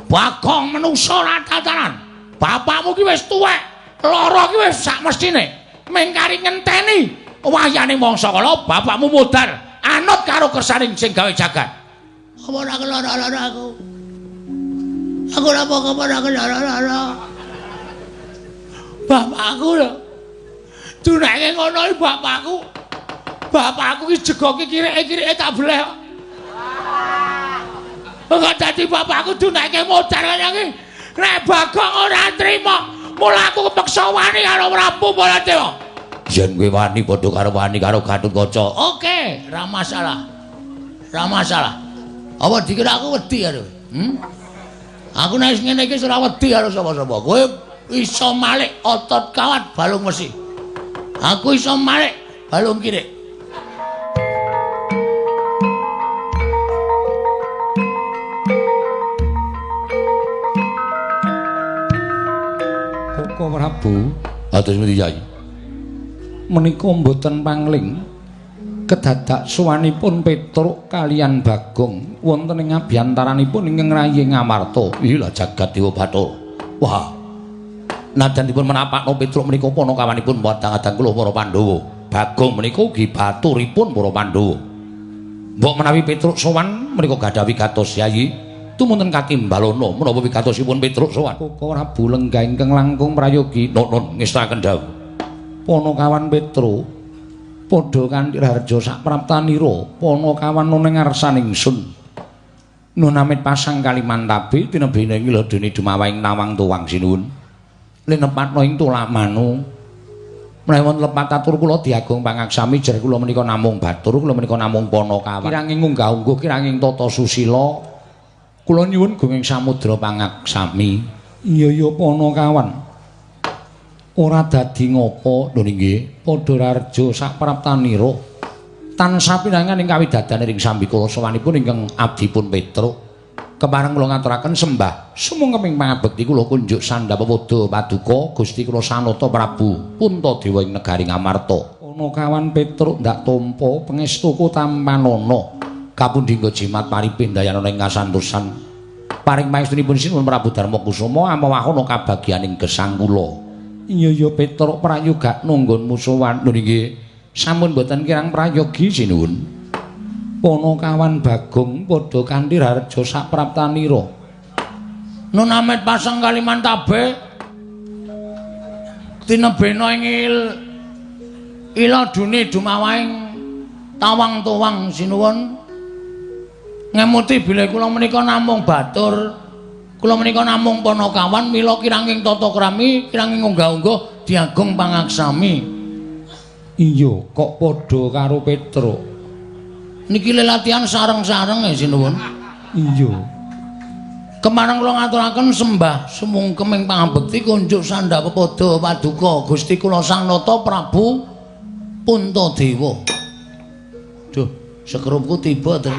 Bagong menungsa ora tataran. Bapakmu ki wis tuwek, lara ki wis sak mestine. Mengkari ngenteni wayane mangsa kala bapakmu modar anut karo kersaning sing gawe jagat. Apa ora kelara-lara aku? Aku ora apa-apa ora kelara-lara. Bapakku lho. Dunake ngono iki bapakku. Bapakku ki jegoke kireke-kireke tak bleh. Kok dadi bapakku dunake modar kaya iki. Nek Bagong ora trima, mula aku kepeksa wani karo Prabu Baladewa. Yen kowe wani padha karo wani karo Gatotkaca. Oke, ora masalah. Ora masalah. Apa dikira aku wedi karo? Aku nek ngene iki ora wedi karo sapa-sapa. Kowe iso malik otot kawat balung wesi. Aku iso malik balung kirik. Koko Prabu, atus pundi Yai? Menika mboten pangling kedadak suwanipun Petruk kalian Bagong wonten ing abyantaranipun ingkang rayi Ngamarta. Iya jagat Dewa Bathara. Wah. Najan dipun menapakno Petruk menika panakawanipun padang-adang kula para Pandhawa. Bagong menika ugi baturipun para Pandhawa. Mbok menawi Petruk sowan menika gadah wigatos Yayi, tumunten katimbalana menapa wigatosipun Petruk sowan. Koko Prabu lenggah ingkang langkung prayogi. Nun ngestakaken dawuh. Panakawan Petruk padha kanthi raharja sapraptanira panakawan ana ngarsaning ingsun. Nun amit pasang Kalimantabe tinebene ing ladene dumawahing nawang tuwang sinuwun. Linepatna ing tulamanu. Menawi wonten lepat atur kula diagung pangaksami jer kula menika namung batur, kula menika namung panakawan. Kiranging unggah-ungguh, kiranging tata susila. Kula nyuwun gunging samudra pangaksami. Iya ya panakawan. Ora dadi ngapa lho nggih, padha raharja sapraptanira. Tansah pinangan ing kawidadan ing sambikala sowanipun ingkang abdipun Petruk. Kepareng kula ngaturaken sembah sumangga pangabekti kula kunjuk sandhap pepoda paduka Gusti kula Sanata Prabu Puntadewa ing negari Ngamarta. Panakawan Petruk ndak tampa pangestuku tampanana. Kapundi nggo jimat paripih ndayanana ing kasantosan. Paring pangestunipun Sinuwun Prabu Darma Kusuma amawahana kabagyaning gesang kula. Iya ya Petruk prayogakno nggonmu sowan. Lho nggih, sampun mboten kirang prayogi sinuwun. Panakawan Bagong padha kanthi raharja sapraptanira. Nun amit pasang Kalimantabe tinebena ing iladune dumawahing tawang tuwang sinuwun. Ngemuti bilih kula menika namung batur, kula menika namung panakawan, mila kiranging tata krami, kiranging unggah-ungguh diagung pangaksami. Iya, kok padha karo Petruk. Niki lelatihan sareng-sareng ya sinuwun. Iya. Kemareng kula ngaturaken sembah sumungkem ing pangabekti kunjuk sandhap pepoda paduka Gusti kula Sanata Prabu Puntadewa. Duh, sekrupku tiba to.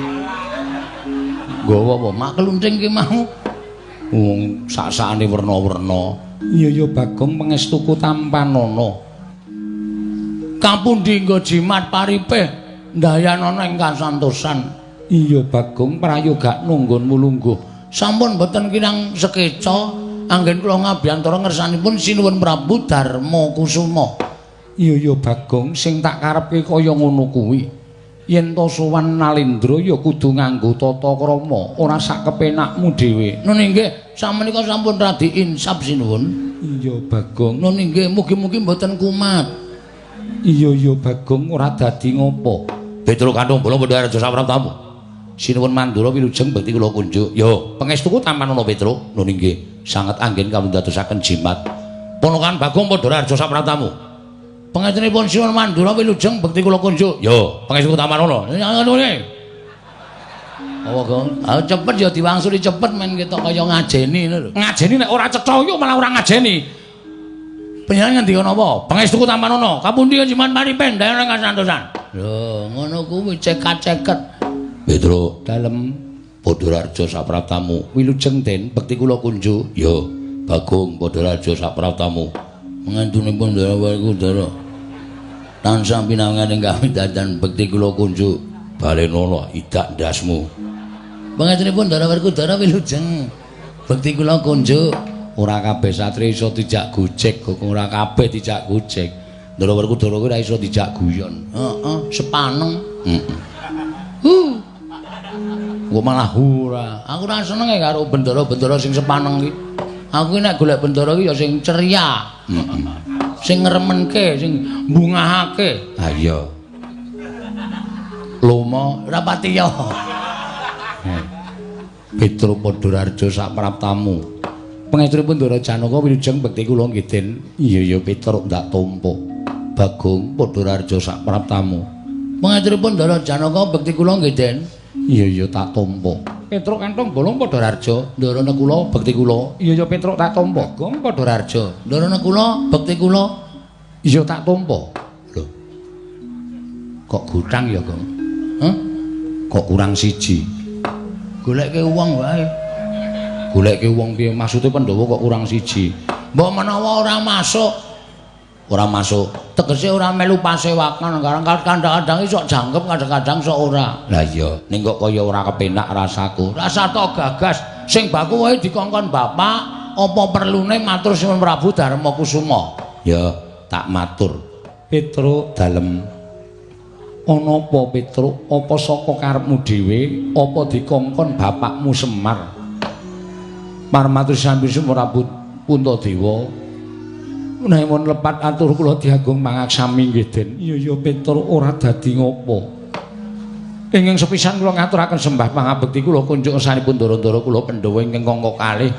Nggawa apa mak klunthing ki mau? Wong sak-sakane werna-werna. Iya ya Bagong pangestuku tampanana. Kapundi nggo jimat paripih ndayanana ing kasantosan. Iya Bagong prayogakno nggonmu lungguh. Sampun mboten kirang sekeca anggen kula ngabiyantara ngersanipun Sinuwun Prabu Darma Kusuma. Iya ya Bagong sing tak karepke kaya ngono kuwi. Yen to sowan Nalendra ya kudu nganggo tata krama, ora sak kepenakmu dhewe. Nun inggih, samenika sampun radi insaf sinuwun. Iya Bagong. Nun inggih, mugi-mugi mboten kumat. Iya ya Bagong ora dadi ngopo. Petruk kantung bola padha raja sapraptamu. Sinuwun Mandura wilujeng bekti kula kunjuk. Yo, pangestuku tampanana Petruk. Nun inggih, sanget anggen kawundadosaken jimat. Ponokan Bagong padha raja sapraptamu. Pangestunipun Sinuwun Mandura wilujeng bekti kula kunjuk. Yo, pangestuku tampanana. Ngene. Apa, Gong? Ah cepet ya diwangsuli cepet men ketok kaya ngajeni ngono lho. Ngajeni nek ora cetha yo malah ora ngajeni. Panjenengan ngendika napa? Pangestuku tampanana. Kapundi jimat paripen dayono kasantosan. Lho, ngono kuwi cekat-ceket. Petruk, dalem padha raja sapraptamu. Wilujeng Den bekti kula kunjuk. Yo, Bagong padha raja sapraptamu. Mengantunipun Ndara Werkudara. Tansah pinangan ing kawidadan bekti kula kunjuk. Balenono idak ndasmu. Pangestunipun Ndara Werkudara wilujeng. Bekti kula kunjuk. Ora kabeh satriya iso dijak gojek, kok ora kabeh dijak gojek. Ndara Werkudara kuwi ora iso dijak guyon. Heeh, sepaneng. Heeh. Kok malah ora. Aku ora senenge karo bendara-bendara sing sepaneng iki. Aku ki nek golek bendara ki ya sing ceria. Heeh. Sing ngremenke, sing mbungahake. Ha iya. Lomo ora pati ya. Petruk Padha Raharja sapraptamu. Pangestunipun Ndara Janaka wilujeng bekti kula nggih Den. Iya ya Petruk ndak tampa. Bagong Padha Raharja sapraptamu. Pangestunipun Ndara Janaka bekti kula nggih Den. Iya ya tak tampa. Petruk kantong bolong Padha Raharja. Ndara Nekula bekti kula. Iya ya Petruk tak tampa. Bagong Padha Raharja. Ndara Nekula bekti kula. Iya tak tampa. Lho. Kok gutang ya, Gong? Hah? Kok kurang siji? Goleke wong wae. Goleke wong piye maksude Pandhawa kok kurang siji? Mbok menawa ora masuk. Ora masuk. Tegese ora melu pasewakan, kadang-kadang sok jangkep, kadang-kadang sok ora. Lah iya, ning kok kaya ora kepenak rasaku. Rasa to gagas sing baku wae dikongkon bapak, apa perlune matur Sunan Prabu Darma Kusuma? Ya, tak matur. Petruk dalem. Ana apa Petruk? Apa saka karepmu dhewe? Apa dikongkon bapakmu Semar? Parmatur sambi Prabu Puntadewa. Menawi lepat atur kula diagung mangaksami nggih Den. Iya ya Petruk ora dadi ngopo. Ingkang sepisan kula ngaturaken sembah pangabekti kula kunjuk ngersanipun ndara-ndara kula Pandhawa ingkang angka kalih.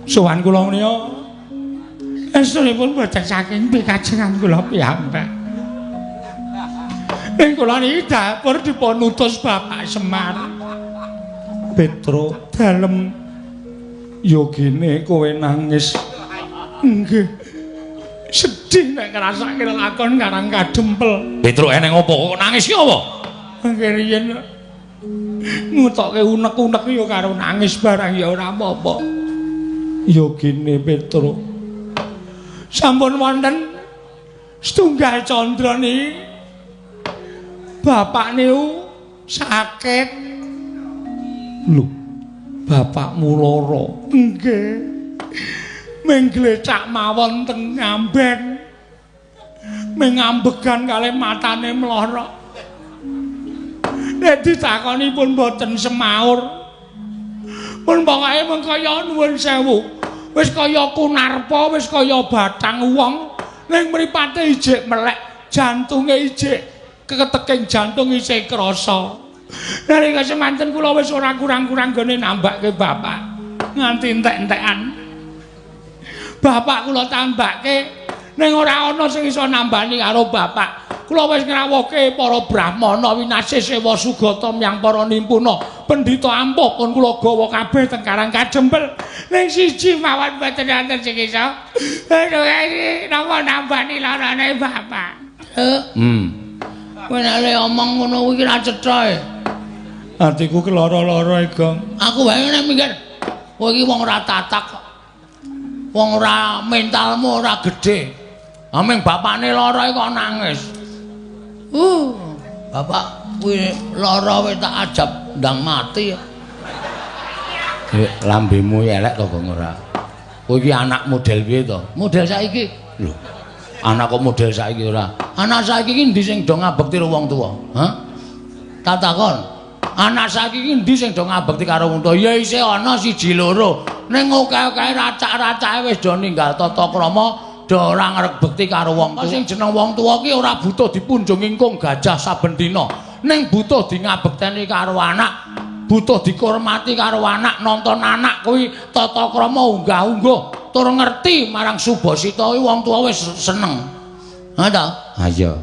Sowan kula menika estunipun boten saking pikajengan kula piyambak. Ing kula niki dapur dipun utus Bapak Semar. Petruk dalem yogine kowe nangis. Nggih. Sedih nek ngrasake lakon Karang Kadempel. Petruk eneng apa kok nangis ki apa? Mangke riyen ngutokke unek-unek ya karo nangis barang ya ora apa-apa. Yogine Petruk. Sampun wonten setunggal candra niki. Bapak niku sakit. Lho, bapakmu lara. Nggih. Ming glecak mawon teng ngamben. Ming ngambegan kalih matane mlorok. Nek ditakoni pun boten semaur. Pun pokoke mung kaya nuwun sewu. Wis kaya kunarpa, wis kaya batang wong, ning mripate ijik melek, jantunge ijik keteking jantung isih krasa. Nalika semanten kula wis ora kurang-kurang gone nambake bapak nganti entek-entekan. Bapak kula tambake ning ora ana sing iso nambani karo bapak. Kula wis ngrawuhke para brahmana winasih sewa sugata myang para nimpuna pendhita ampuh pun kula gawa kabeh teng Karang Kadempel. Ning siji mawon boten wonten sing iso. Aduh, napa nambani larane bapak? Kowe nek omong ngono kuwi ra cetha. Atiku keloro-loro, Gong. Aku wae nek mikir, kowe iki wong ora tatak kok. Wong ora mentalmu ora gedhe. Aming bapakne lara kok nangis. Bapak kuwi lara wis tak ajab ndang mati. Lambemu elek to, Gong, ora? Kowe iki anak model piye to? Model saiki. Lho. Anak kok model saiki ora? Anak saiki iki endi sing do ngabekti karo wong tuwa? Hah? Tak takon. Anak saiki iki endi sing do ngabekti karo wong tuwa? Ya isih ana siji loro. Ning akeh-akeh racak-racake wis do ninggal tata krama, do ora ngrebekti karo wong tuwa. Sing jeneng wong tuwa ki ora butuh dipunjung ingkung gajah saben dina. Ning butuh di ngabekteni karo anak, butuh dikormati karo anak, nonton anak kuwi tata krama unggah-ungguh. Tur ngerti marang subasita kuwi wong tuwa wis seneng. Ha ta? Ha iya.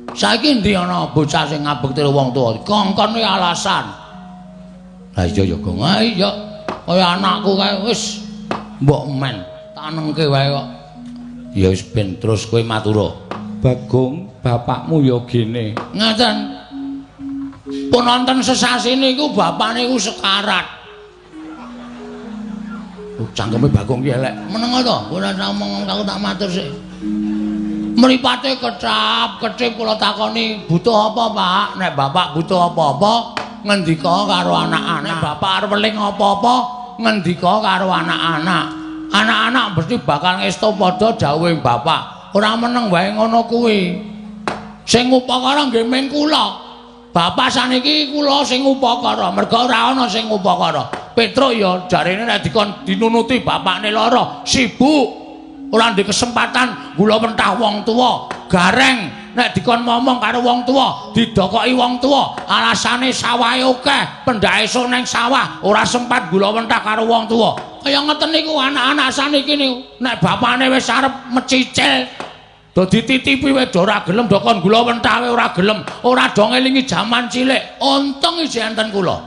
Saiki endi ana bocah sing ngabekti karo wong tuwa? Kongkon kuwi alasan. Ha iya ya, Gong. Ha iya. Kaya anakku kae wis mbok men, tanengke wae kok. Ya wis ben terus kowe matura. Bagong, bapakmu ya gene. Ngaten. Pun wonten sesasi niku bapak niku sekarat. Cangkeme Bagong ki elek. Meneng to, ora ngomong aku tak matur sik. Mripate kecap, kecip kula takoni, butuh apa, Pak? Nek bapak butuh apa-apa, ngendika karo anak-anak. Nek bapak arep weling apa-apa, ngendika karo anak-anak. Anak-anak mesti bakal ngesto padha dawuhing bapak. Ora meneng wae ngono kuwi. Sing ngupakara nggih ming kula. Bapak saniki kula sing ngupakara, merga ora ana sing ngupakara. Petruk ya jarene nek dikon dinunuti bapakne lara, sibuk. Ora ndek kesempatan gula mentah wong tuwa. Gareng nek dikon ngomong karo wong tuwa, didokoki wong tuwa, alasane sawahe akeh, pendhake esuk nang sawah, ora sempat gula mentah karo wong tuwa. Kaya ngeten niku anak-anak saniki niku, nek bapakne wis arep mecicil, do dititipi wae do ora gelem, do kon gula mentah wae ora gelem, ora do ngelingi jaman cilik. Untung isih enten kula.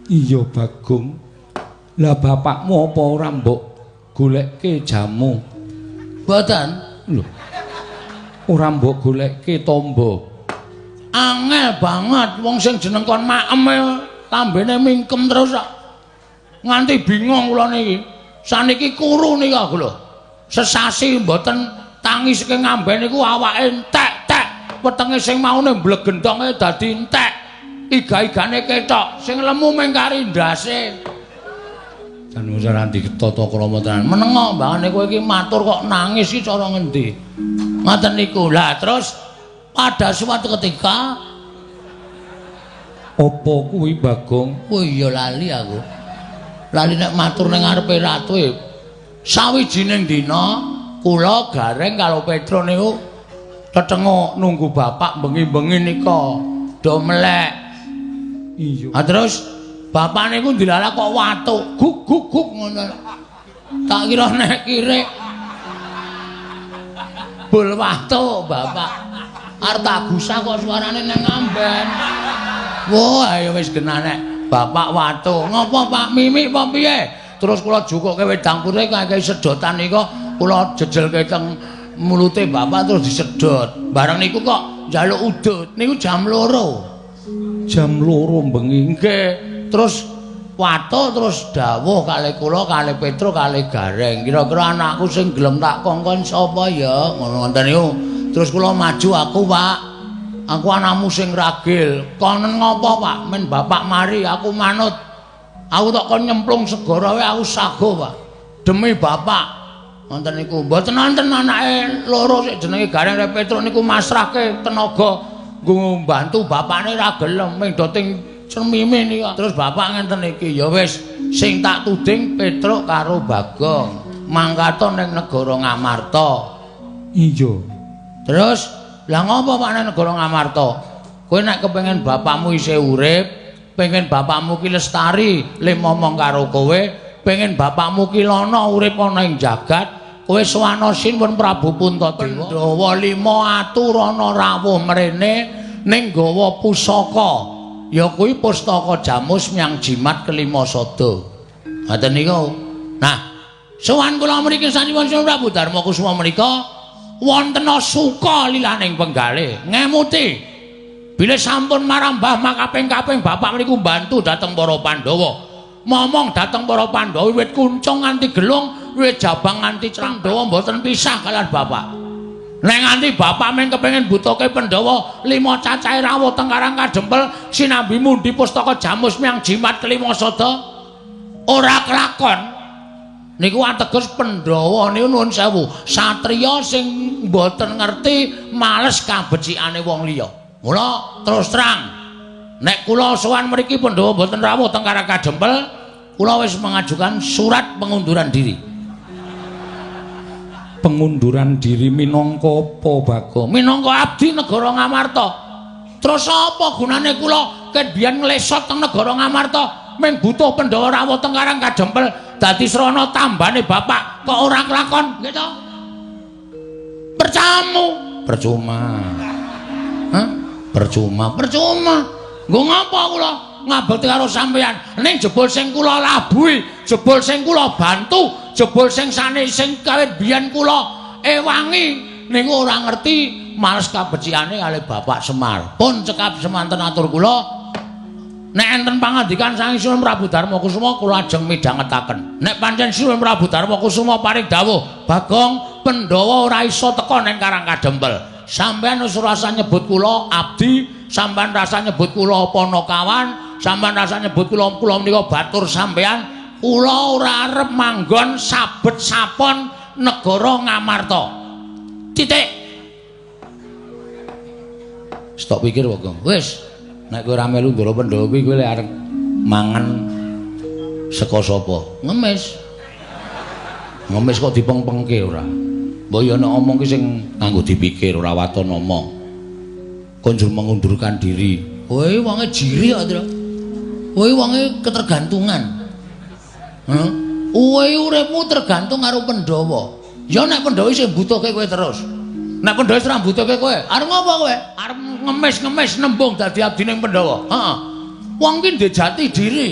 Iya Bagong. Lah bapakmu apa ora mbok golekke jamu? Mboten. Lho. Ora mbok golekke tombo. Angel banget wong sing jeneng kon maem lambene mingkem terus kok. Nganti bingung kula niki. Saniki kuru niki aku lho. Sesasi mboten tangi saking ngamben niku awake entek-tek. Wetenge sing maune mblegendonge dadi entek. Iga-igane ketok, sing lemu mung kari ndase. Jan ora ditata krama tenan. Menengo mbahane kowe iki matur kok nangis iki cara ngendi? Ngoten niku. Lah terus pada suatu ketika apa kuwi Bagong? Oh iya lali aku. Lali nek matur ning ngarepe ratu e. Sawijining dina kula Gareng karo Petro niku tetenguk nunggu bapak bengi-bengi nika do melek. Iya. Ha terus bapak niku ndilalah kok watuk guk guk guk ngono. Tak kira nek kirik bul watuk bapak. Arep tak gusah kok suarane nang ngamben. Wah, ayo wis genah nek bapak watuk. Ngopo Pak Mimik apa piye? Terus kula jukuke wedang putih kakehi sedotan nika kula jejelke teng mulute bapak terus disedot. Bareng niku kok njaluk udut. Niku jam 2. Jam 2 bengi. Nggih. Terus watuk terus dawuh kalih kula kalih Petro kalih Gareng. Kira-kira anakku sing gelem tak kongkon sapa ya? Ngono ngoten niku. Terus kula maju aku, Pak. Aku anakmu sing ragil. Konen ngopo, Pak? Men bapak mari aku manut. Aku tak kon nyemplung segara wae aku sago, Pak. Demi bapak. Ngoten niku. Mboten wonten anake loro sik jenenge Gareng karo Petro niku masrahke tenaga nggo mbantu bapakne ra gelem ming do ting cemime niku. Terus bapak ngenten iki, ya wis sing tak tuding Petruk karo Bagong mangkato ning negara Ngamarta. Iya. Terus lah ngopo Pak ning negara Ngamarta? Kowe nek kepengin bapakmu isih urip, pengen bapakmu ki lestari le momong karo kowe, pengen bapakmu ki lana urip ana ing jagat, kowe sowana Sinuwun Prabu Puntadewa. Pandhawa lima aturana rawuh mrene ning gawa pusaka. Ya kuwi pustaka Jamus Myang Jimat kelima sada. Ngoten niku. Nah, sowan kula mriki sanipun Sinuwun Prabu Darma Kusuma menika wonten suka lilaning penggalih ngemuti. Bilih sampun marambah makaping-kaping bapak mriku mbantu dhateng para Pandhawa. Momong dhateng para Pandhawa wiwit kuncung nganti gelung, wiwit jabang nganti Pandhawa mboten pisah kalian bapak. Nek nganti bapak mung kepengin butuhke Pandhawa lima cacahe rawuh teng Karang Kadempel sinambi mundi pustaka Jamus Myang Jimat kelima sada ora kelakon. Niku ateges Pandhawa niku nuwun sewu, satriya sing mboten ngerti males kabecikane wong liya. Mula terus terang nek kula sowan mriki Pandhawa mboten rawuh teng Karang Kadempel, kula wis mengajukan surat pengunduran diri. Pengunduran diri minangka apa, Bagong? Minangka abdi negara Ngamarta. Terus apa gunane kula ket biyen nglesot teng negara Ngamarta mung butuh Pandhawa rawuh teng Karang Kadempel dadi srana tambane bapak kok ora kelakon nggih to? Percamu, percuma. Hah? Percuma, percuma. Nggo ngapa kula ngabekti karo sampeyan? Ning jebul sing kula labuhi, jebul sing kula bantu, jebul sing sane sing kawit biyen kula ewangi niku ora ngerti males kabecikane kalih Bapak Semar. Pun cekap semanten atur kula. Nek enten pangandikan saking Sinuwun Prabu Darma Kusuma kula ajeng midhangetaken. Nek pancen Sinuwun Prabu Darma Kusuma paring dawuh, Bagong Pandhawa ora iso teka ning Karang Kadempel. Sampeyan wis rasa nyebut kula abdi, sampeyan rasa nyebut kula panakawan, sampeyan rasa nyebut kula kula menika batur sampeyan, Kula ora arep manggon sabet sapon negara Ngamarta. Titik. Stop pikir Bagong. Wis, nek kowe ora melu Ndara Pandhawa kuwi kowe lek arep mangan saka sapa? Ngemis. Ngemis kok dipengpengke ora? Mbok ya nek omong ki sing nganggo dipikir ora waton omong. Kon njur mengundurkan diri. Kowe wonge jiri kok, Tru. Kowe wonge ketergantungan. Heeh. Kowe uripmu tergantung karo Pandhawa. Ya nek Pandhawa isih mbutuhke kowe terus. Nek Pandhawa wis ora mbutuhke kowe, arep ngopo kowe? Arep ngemis-ngemis nembung dadi abdining Pandhawa. Heeh. Wong ki ndek jati diri.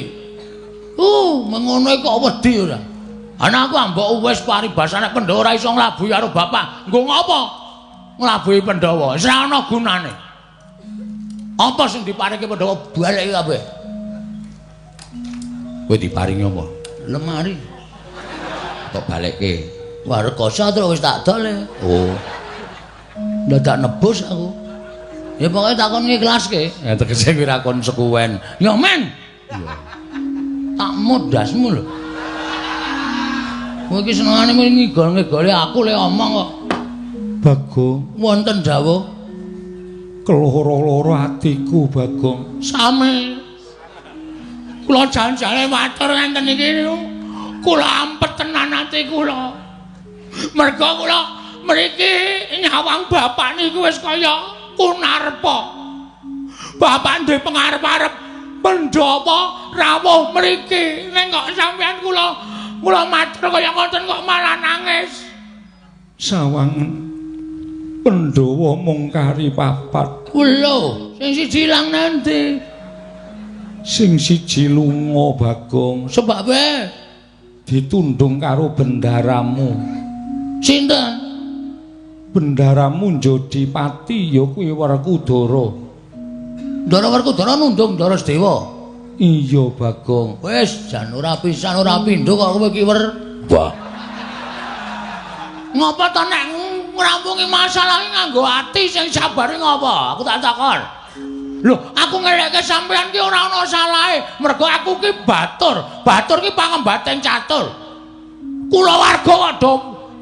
Mengono kok wedi ora. Ana aku ambok wis paribasane Pandhawa ora iso nglabuhi karo bapak. Nggo ngopo? Nglabuhi Pandhawa. Wis ora ana gunane. Apa sing diparingi Pandhawa baleki kabeh. Kowe diparingi apa? Lemari. Kok balekke? Wah, rekoso terus wis tak dol. Oh. Dadak nebus aku. Ya pokoke takon ngiklaske. Ya tegese kuwi ra konsekuen. Ya men. Iya. Tak modasmu lho. Kowe iki senengane ngigol-ngigoli aku le omong kok. Bagong, wonten dawuh. Keloro-loro atiku, Bagong. Sami. Kula jan-jane matur ngenten iki niku. Kula ampet tenan ati kula. Merga kula mriki nyawang bapak niku wis kaya Kunarpa. Bapak duwe pengarep-arep Pandhawa rawuh mriki. Ning kok sampeyan kula matur kaya ngoten kok malah nangis. Sawangen Pandhawa mung kari papat. Lho, sing siji ilang nanti. Sing siji lunga, Bagong. Sebabe ditundung karo bendaramu. Sinten? Bendaramu Jodipati ya kuwi Werkudara. Ndara Werkudara nundung Ndara Sedewa. Iya, Bagong. Wis jan ora pisan ora pindho kok kowe ki wer. Wah. Ngopo to nek ngrampungi masalah iki nganggo ati sing sabare ngopo? Aku tak takon. Lho, aku ngelekke sampeyan ki ora ana salahe, mergo aku ki batur. Batur ki pangembating catur. Kulawarga kok do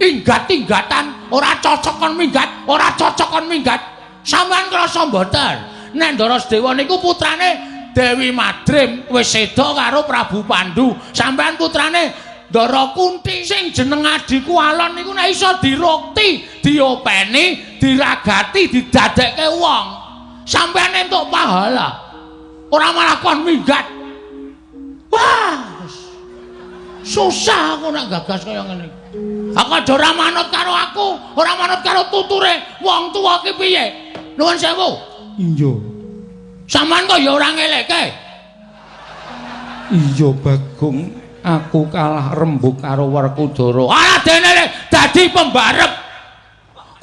inggat-inggatan, ora cocok kon minggat, ora cocok kon minggat. Sampeyan krasa mboten? Nek Ndara Sedewa niku putrane Dewi Madrim wis seda karo Prabu Pandu. Sampeyan putrane Ndara Kunti sing jeneng adhiku Alon niku nek iso dirukti, diopeni, diragati, didadekke wong. Sampeyan entuk pahala. Ora malah kon minggat. Wah, susah aku nek gagas kaya ngene. Aku aja ora manut karo aku, ora manut karo tuture wong tuwa ki piye? Nuwun sewu. Iya. Sampeyan kok ya ora ngelekke. Iya, Bagong, aku kalah rembug karo Werkudara. Ala dene dadi pembarep.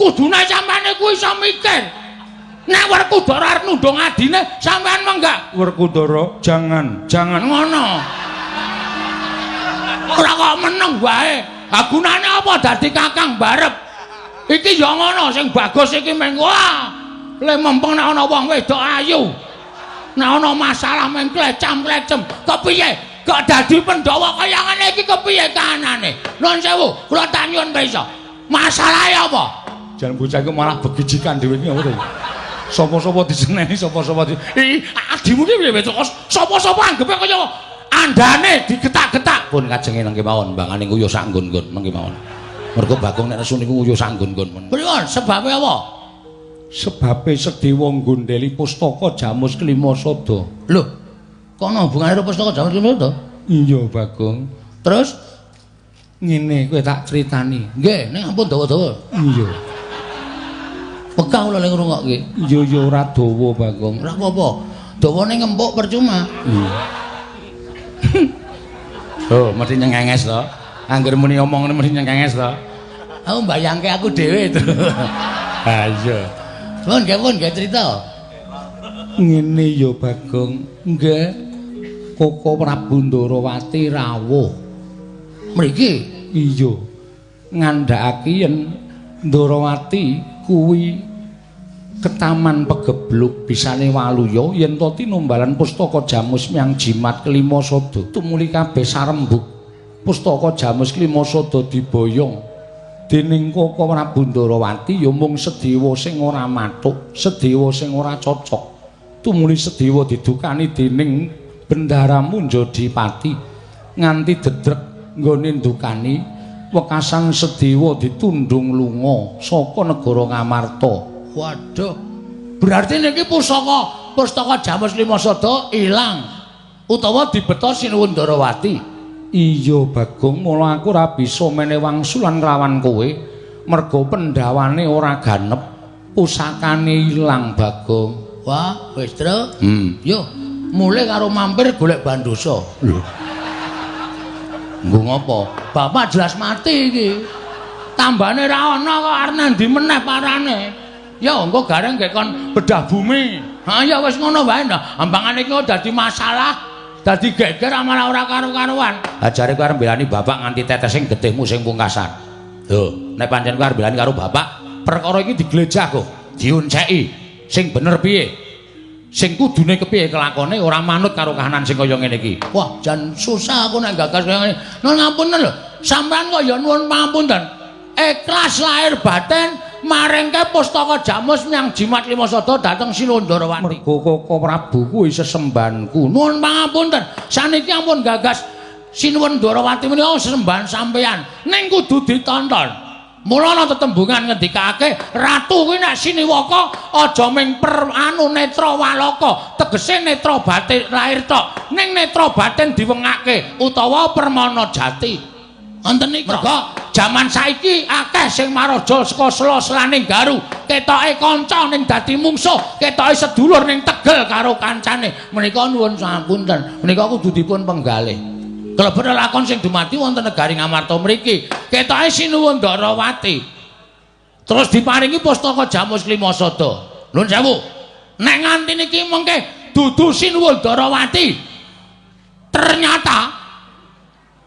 Kudune sampeyan iku iso mikir. Nek Werkudara arep nundung adine, sampeyan menggak. Werkudara, jangan, jangan ngono. Ora kok meneng wae. Ha gunane apa dadi kakang barep? Iki ya ngono sing bagus iki meng wah. Le mempeng nek ana wong wedok ayu. Nek ana masalah meng klecam-klecem. Kepiye? Kok dadi Pandhawa kaya ngene iki kepiye kahanane? Nuwun sewu, kula tak nyuwun pirsa. Masalahe apa? Jan bocah iku malah begijikan dhewe iki apa to? Sapa-sapa diseneni, sapa-sapa di. Adimu ki piye kok sapa-sapa anggepe kaya andane digetak-getak. Pun kajenge nang kemawon, mbangane nguyuh sak nggon-nggon nang kemawon. Mergo Bagong nek nesu niku nguyuh sak nggon-nggon. Pripun sebabe apa? Sebabe Sedewa nggondheli pustaka Jamus Kelima Sada. Lho, kok ana hubungane karo pustaka Jamus Kelima Sada? Iya, Bagong. Terus ngene kowe tak critani. Nggih, ning ampun dawa-dawa. Iya. Pegah kula ning ngrungokke. Iya ya ora dawa, Bagong. Ora apa-apa. Dawane ngempuk percuma. Iya. Oh, mesti nyengenges to. Angger muni omong mesti nyengenges to. Aku mbayangke aku dhewe to. Ha iya. Pun nggih pun nggih cerita. Ngene ya, Bagong. Nggih. Koko Prabu Ndarawati rawuh. Mriki? Iya. Ngandhakake yen Ndarawati kuwi ketaman pegebluk bisane waluya yen to tinumbalan pustaka Jamus miang jimat kelima sada tumuli kabeh sarembug. Pustaka Jamus Klima Sada diboyong dening Koko Prabu Ndarawati ya mung Sedewa sing ora mathuk, Sedewa sing ora cocok. Tumuli Sedewa didukani dening Bendara Munjadipati nganti dedrek nggone ndukani wekasan Sedewa ditundung lunga saka negara Ngamarta. Waduh. Berarti niki pustaka Jamus Lima Sada ilang utawa dibeta Sinuwun Ndarawati. Iya Bagong, mula aku ora bisa menehi wangsulan kelawan kowe merga pendhawane ora ganep, pusakane ilang Bagong. Wah, wis, Tru. Yo, mulih karo mampir golek bandosa. Lho. Nggo ngopo? Bapak jelas mati iki. Tambane ra ana kok arep nandi meneh parane. Ya engko gareng nggih kon bedah bumi. Ha ya wis ngono wae ndah. Ambangane iki dadi masalah. Dadi geger malah ora karu-karuan. Ajare kowe arep mbelani bapak nganti tetesing getihmu sing pungkasan. Lho, nek pancen kowe arep mbelani karo bapak, perkara iki diglejah kok, dionceki. Sing bener piye? Sing kudune kepiye kelakone ora manut karo kahanan sing kaya ngene iki. Wah, jan susah aku nek gagas kaya ngene. Nuwun ngapunten lho. Sampeyan kok ya nuwun pangapunten. Ikhlas lahir batin maringke pustaka Jamus menyang Jimat Lima Sada dhateng Sinuwun Ndarawati. Mergo Koko Prabu kuwi sesembahanku. Nuwun pangapunten. Saniki ampun gagas Sinuwun Ndarawati menika sesembahan sampeyan. Ning kudu ditonton. Mula ana tetembungan ngendikake ratu kuwi nek siniwaka aja ming per anu netra walaka, tegese netra batin lahir tok, ning netra batin diwengake utawa permana jati. Wonten niku. Merga jaman saiki akeh sing maraja saka sela-selaning garu, ketoke kanca ning dadi mungsuh, ketoke sedulur ning tegel karo kancane. Menika nuwun sapunten, menika kudu dipun penggalih. Kelebet lakon sing dumadi wonten negari Ngamarta mriki, ketoke Sinuwun Ndarawati. Terus diparingi pustaka Jamus Klima Sada. Nuwun sewu. Nek nganti niki mengke dudu Sinuwun Ndarawati. Ternyata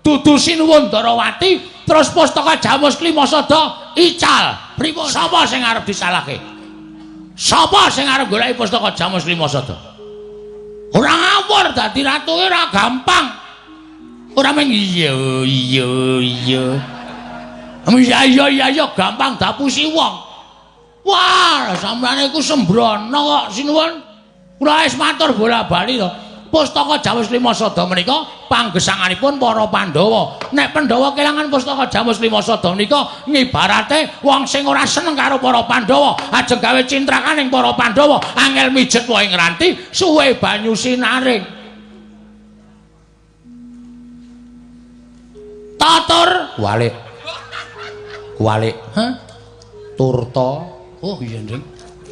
dudu Sinuwun Ndarawati terus pustaka Jamus Klima Sada ical. Pripun? Sapa sing arep disalahke? Sapa sing arep goleki pustaka Jamus Klima Sada? Ora ngawur dadi ratu ora gampang. Ora mung iya iya iya. Iya iya iya iya gampang dapusi wong. Wah, sampeyan iku sembrono kok Sinuwun. Kula wis matur bola-bali to. Pustaka Jamus Lima Sada menika panggesanganipun para Pandhawa. Nek Pandhawa kelangan pustaka Jamus Lima Sada menika ngibarate wong sing ora seneng karo para Pandhawa, ajeng gawe cintrakan ing para Pandhawa, angel mijet wae ngranti, suwe banyu sinaring. Tatur kualik. Kualik. Hah? Turta. Oh iya, Ndring.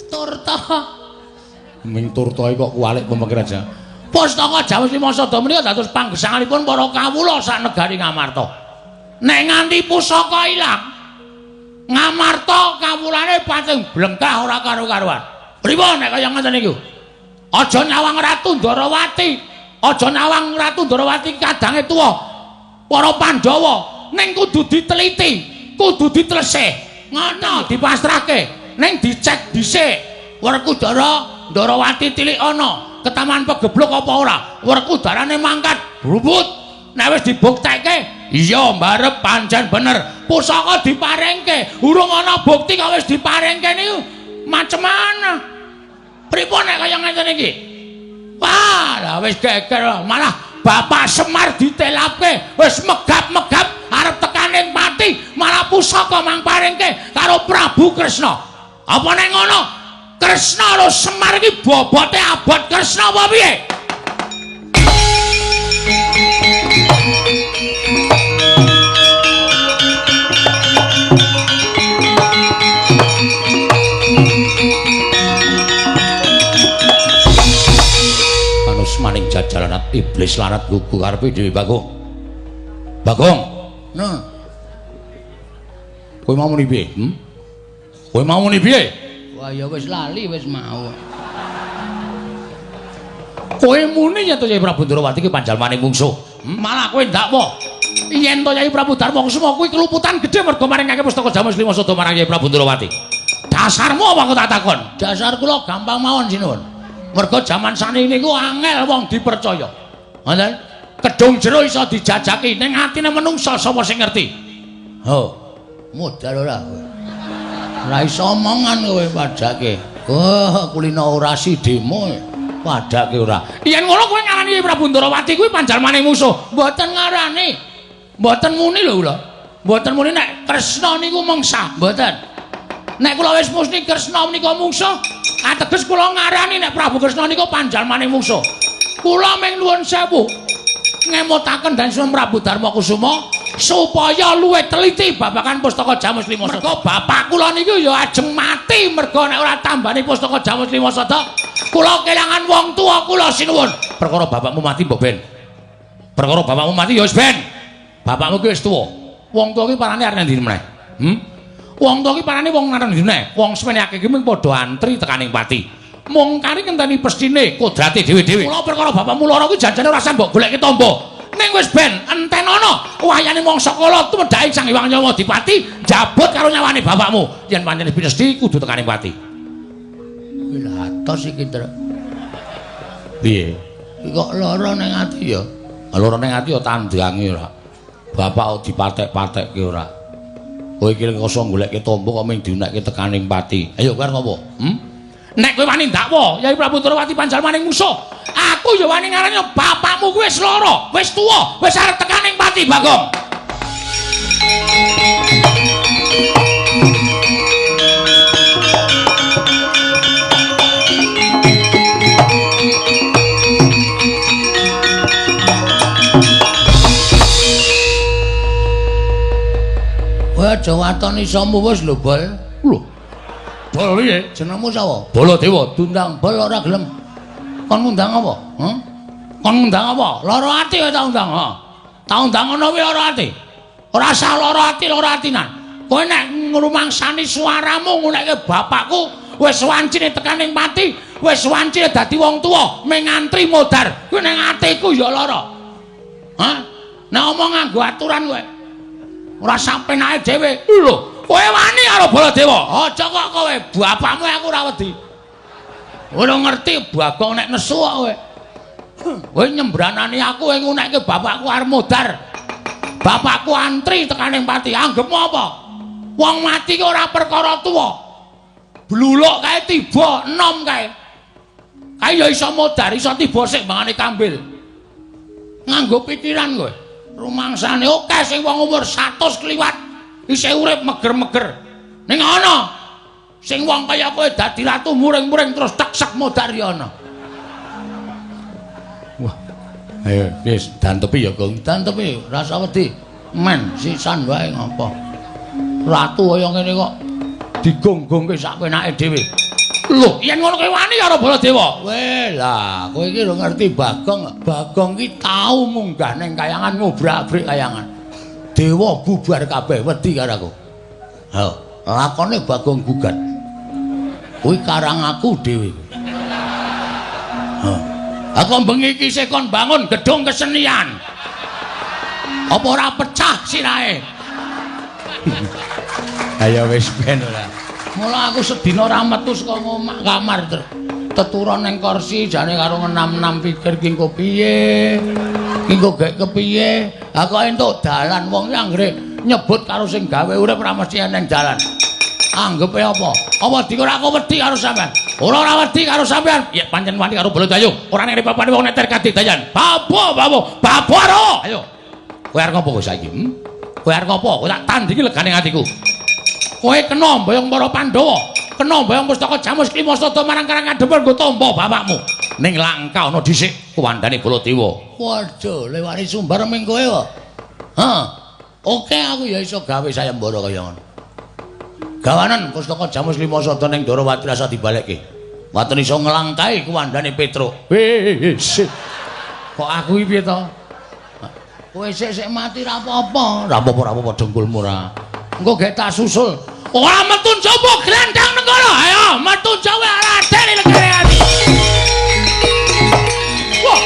Turta. Ming turta iki kok kualik pemikir aja. Pustaka Jamus Lima Sada menika dados panggesanganipun para kawula sak negari Ngamarta. Nek nganti pusaka ilang, Ngamarta kawulane pating blengkah ora karu-karuan. Pripun nek kaya ngoten niku? Aja nyawang Ratu Ndarawati, aja nyawang Ratu Ndarawati kadange tuwa. Para Pandhawa ning kudu diteliti, kudu ditelesih. Ngono dipasrahke, ning dicek dhisik. Werkudara Ndarawati tilik ana, ketaman pegebluk apa ora? Werkudarane mangkat brubut. Nek wis dibuktekke, iya mbarep pancen bener. Pusaka diparingke, urung ana bukti kok wis diparingke niku macem-mana. Pripun nek kaya ngeten iki? Wah, lah wis geger malah Bapak Semar ditelapke, wis megap-megap arep tekaning pati, malah pusaka mang paringke karo Prabu Kresna. Apa nek ngono? Kresna karo Semar iki bobote abot Kresna apa piye? Maning jajalanat iblis lanat gugu karepe dhewe Bagong. Bagong. Nah. Kowe mau muni piye? Kowe mau muni piye? Wah ya wis lali wis mau. Kowe muni yen to Kyai Prabu Ndarawati ki panjalmaning mungsuh. Malah kowe ndakwa. Yen to Kyai Prabu Darma Kusuma kuwi keluputan gedhe mergo maringake pustaka Jamus Lima Sada marang Kyai Prabu Ndarawati. Dasarmu apa aku tak takon? Dasar kula gampang mawon Sinuwun. Mergo jaman saniki niku angel wong dipercaya. Ngoten. Kedung jero iso dijajaki ning atine menungsa sapa sing ngerti? Ho, modal ora kowe. Ora iso omongan kowe padake. Oh, kulino orasi demo padake ora. Yen ngono kowe ngarani Prabu Ndarawati kuwi panjalmane musuh. Mboten ngarani. Mboten muni lho kula. Mboten muni nek Kresna niku mengsa, mboten. Nek kula wis musni Kresna menika mungsuh, ateges kula ngarani nek Prabu Kresna niku panjalmane mungsuh. Kula ming nuwun sewu ngemutaken dan Sunan Prabu Darma Kusuma supaya luwih teliti babagan pustaka Jamus Lima Sada. Mergo bapak kula niku ya ajeng mati mergo nek ora tambani pustaka Jamus Lima Sada, kula kelangan wong tuwa kula sinuwun. Perkara bapakmu mati mbok ben. Perkara bapakmu mati ya wis ben. Bapakmu ki wis tuwa. Wong tuwa ki parane arep ngendi meneh? Wong tuwa ki parane wong arep ngendi meneh? Wong semene akeh ki mung padha antri tekaning pati. Mung kari ngenteni pestine kodrate dhewe-dhewe. Kula perkara bapakmu lara kuwi janjane ora usah mbok golekke tamba. Ning wis ben entenono wayane mangsa kala tumedhake Sang Hyang Nyawa Dipati njabut karo nyawane bapakmu. Yen pancen pinesti kudu tekaning pati. Kuwi lha atos iki, Tru. Piye? Iki kok lara ning ati ya? Lara ning ati ya tandange ora. Bapak dipatek-patekke ora. Kowe iki kosong golekke tamba kok mung diunekke tekaning pati. Ayo kowe arep ngopo? Nek kowe wani ndakwa Yai Prabu Ndarawati panjalmane musuh, aku ya wani ngarani bapakmu kuwi wis lara, wis tuwa, wis arep tekaning pati, Bagong. Kowe aja waton isomu wis lho, Bol. Lho. Bol piye? Jenengmu sapa? Baladewa. Diundang Bol ora gelem. Kon ngundang apa? Heh? Kon ngundang apa? Lara ati kowe tak undang, ha. Tak undang ngono kuwi lara ati. Ora usah lara ati, lara atinan. Kowe nek ngrumangsani suaramu ngunekke bapakku wis wancine tekaning pati, wis wancine dadi wong tuwa, mung ngantri modar. Kuwi ning atiku ya lara. Hah? Nek omong nganggo aturan kowe. Ora sampenake dhewe. Lho, kowe wani karo Baladewa? Aja kok kowe, bapakmu aku ora wedi. Ora ngerti Bagong nek nesu kok kowe. Kowe nyembranani aku kowe ngunekke bapakku arep modar. Bapakku antri tekaning pati. Anggepmu apa? Wong mati ki ora perkara tuwa. Bluluk kae tiba enom kae. Kae ya iso modar, iso tiba sik mangane kambil. Nganggo pikiran kowe. Rumangsane akeh sing wong umur 100 kliwat isih urip meger-meger. Ning ana sing wong kaya kowe dadi ratu muring-muring terus teksek modar ya ana. Wah. Ayo wis dantepi ya, Gong. Dantepi, rasa wedi. Men sisan wae ngopo. Ratu kaya ngene kok digonggongke sak penake dhewe. Lho, yen ngono kowe wani karo Baladewa? Weh lah, kowe iki lho ngerti Bagong. Bagong iki tau munggah ning kayangan ngobrak-abrik kayangan. Dewa bubar kabeh wedi karo aku. Ha, lakone Bagong gugat. Kuwi karang aku dhewe. Ha. Aku bengi iki isih kon bangun gedung kesenian. Apa ora pecah sirahe? Ayo wis ben ora. Mula aku sedina ora metu saka omah kamar teturon ning kursi jane karo ngenam-enam pikir ki engko piye. Ki engko gek kepiye? Ha kok entuk dalan wong ki anggere nyebut karo sing gawe urip ora mesti eneng dalan. Anggepe apa? Apa dikira aku wedi karo sampean? Ora ora wedi karo sampean. Ya pancen wani karo Baladewa. Ora ning papane wong neter kadidayan. Babo, babo, babo ro. Ayo. Kowe arep ngopo kowe saiki? Kowe arep ngopo? Kowe tak tandingi legane atiku. Kowe kena mboyong para Pandhawa, kena mboyong pustaka Jamus Klima Sada marang Karang Kadempel nggo tampa bapakmu. Ning langka ana dhisik kuwandane Baladewa. Waduh, lewari sumbar ming kowe kok. Ha. Oke aku ya iso gawe sayembara kaya ngono. Gawanen pustaka Jamus Lima Sada ning Ndorowati rasa dibalekke. Waten iso nglangkahi kuwandane Petruk. Wis. Kok aku iki piye to? Kowe sik-sik mati ra apa-apa. Ra apa-apa, ra apa-apa dengkulmu ra. Engko gek tak susul. Ora metu njaba glandang nenggara. Ayo metu njaba ora adeni legane ati. Wah.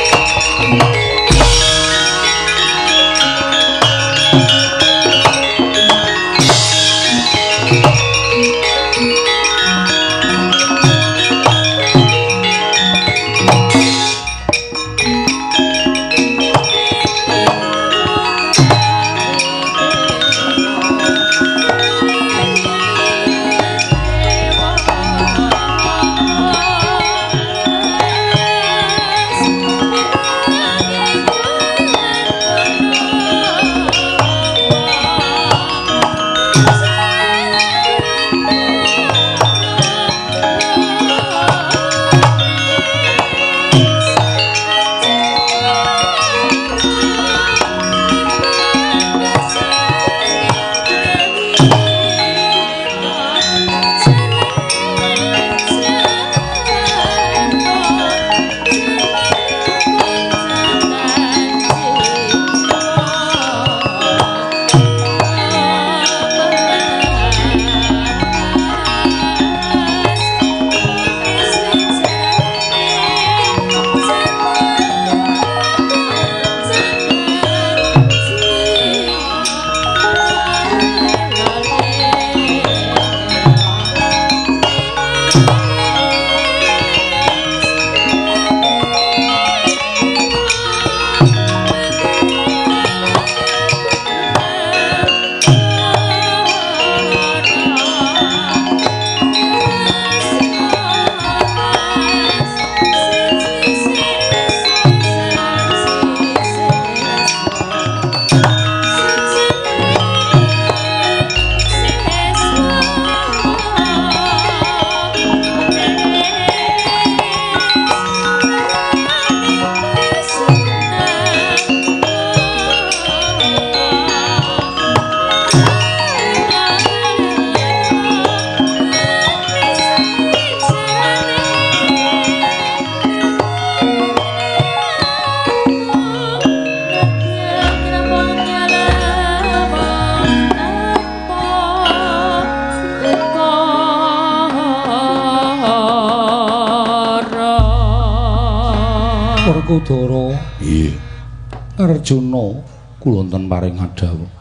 Werkudara. Nggih. Arjuna kula wonten paring adhawuh.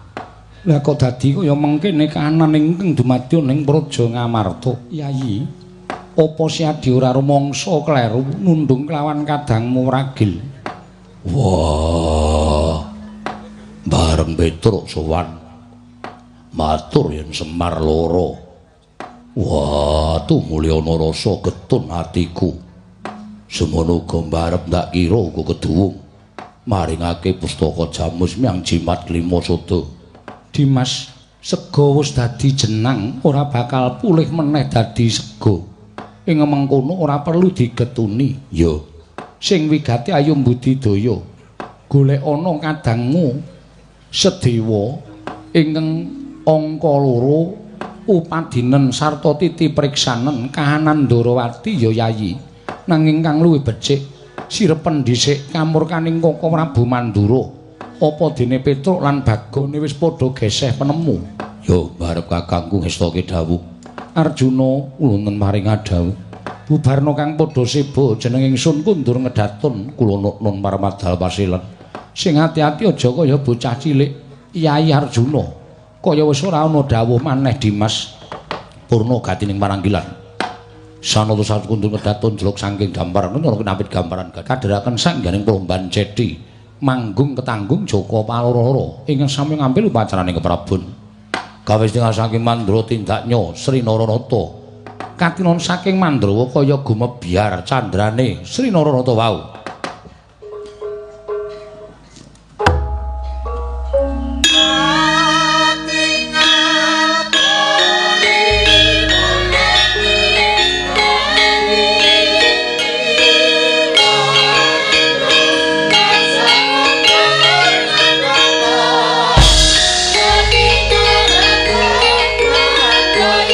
Lah kok dadi kaya mengkene kahanan ingkang dumadya ning Praja Ngamarta. Yayi, apa Siadi ora rumangsa kleru nundung kelawan kadangmu ragil? Wah. Bareng Petruk sowan matur yen Semar loro. Wah, tumulyana rasa getun atiku. Semono uga mbarep ndak kira uga keduwung maringake pustaka jamus myang jimat lima sada. Dimas, sega wis dadi jenang ora bakal pulih meneh dadi sega. Ing mengkono ora perlu digetuni. Ya, sing wigati ayo mbudidaya. Golek ana kadangmu Sedewa ingkang angka loro upadinen sarta titi priksanen kahanan Ndorowati ya Yayi. Nanging kang luwih becik sirepen dhisik kamurkaning Koko Prabu Mandura. Apa dene Petruk lan Bagone wis padha geseh penemu? Ya, barep kakangku ngestake dawuh. Arjuna wonten paring adhawuh. Bubarna kang padha seba jeneng ingsun kundur ngedatun kula nun parmadal pasilen. Sing ati-ati aja kaya bocah cilik. Yayi Arjuna, kaya wis ora ana dawuh maneh Dimas. Purna gatining paranggilan. Sanata satu kundur ngedatun jeluk saking gampar menawa kinapit gambaran kadheraken sangganing promban ceti manggung ketanggung Joko Paloro ingkang sami ngambil upacaraning keprabon. Kawis tinggal saking Mandra tindaknya Sri Naranata katinon saking Mandrawa kaya gumebyar candrane Sri Naranata wau. Yeah.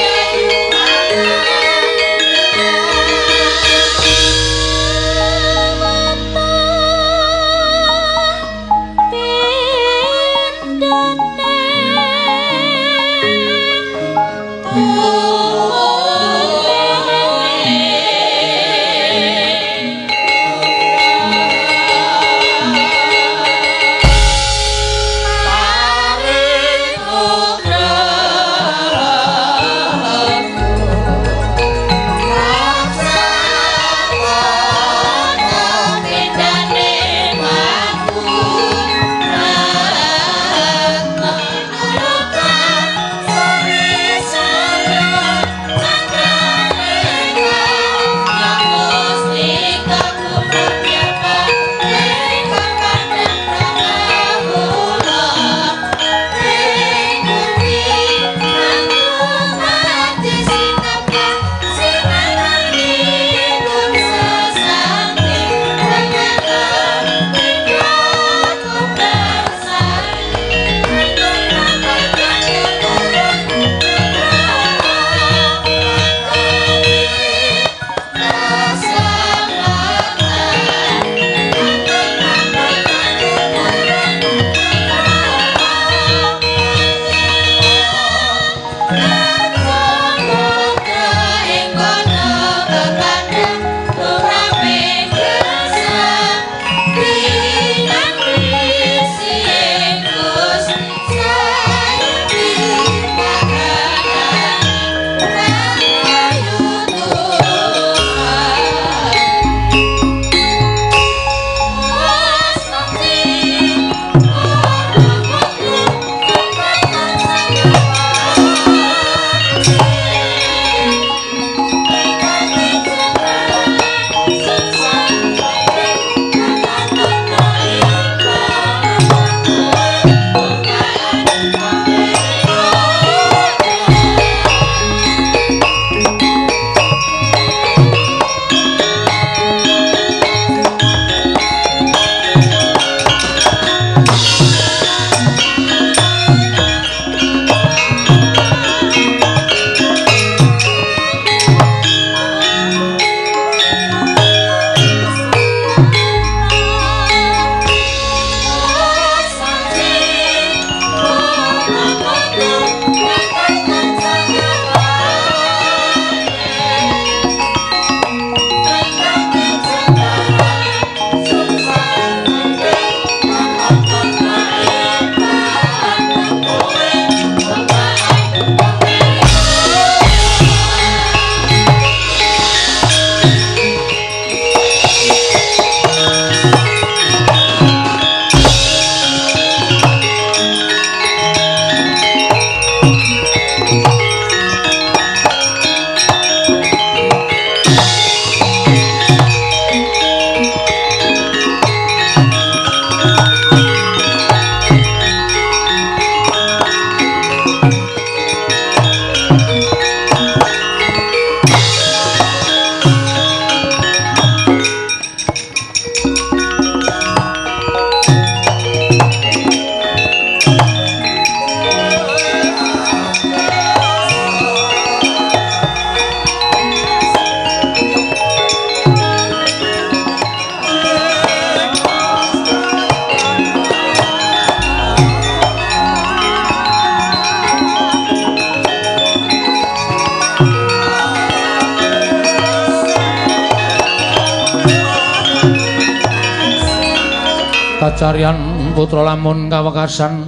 Kacaryan putra lamun kawekasan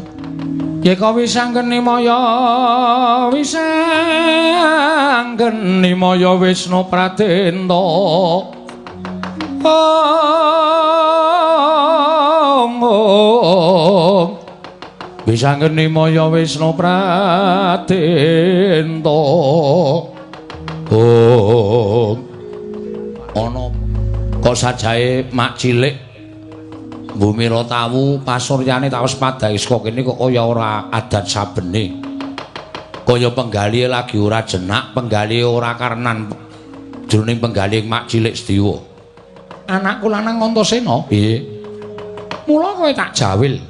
yeka wisanggeni maya wisanggeni maya Wisnu Pradenta. Om Om wisanggeni maya Wisnu Pradenta. Om ana kok sajae mak cilik Bumira tawu pasuryane tawes padhae saka kene kok kaya ora adat sabene. Kaya penggalihe lagi ora jenak, penggalihe ora karenan jroning penggalihe mak cilik Sediwa. Anakku lanang Antasena, piye? Mula kowe tak jawil.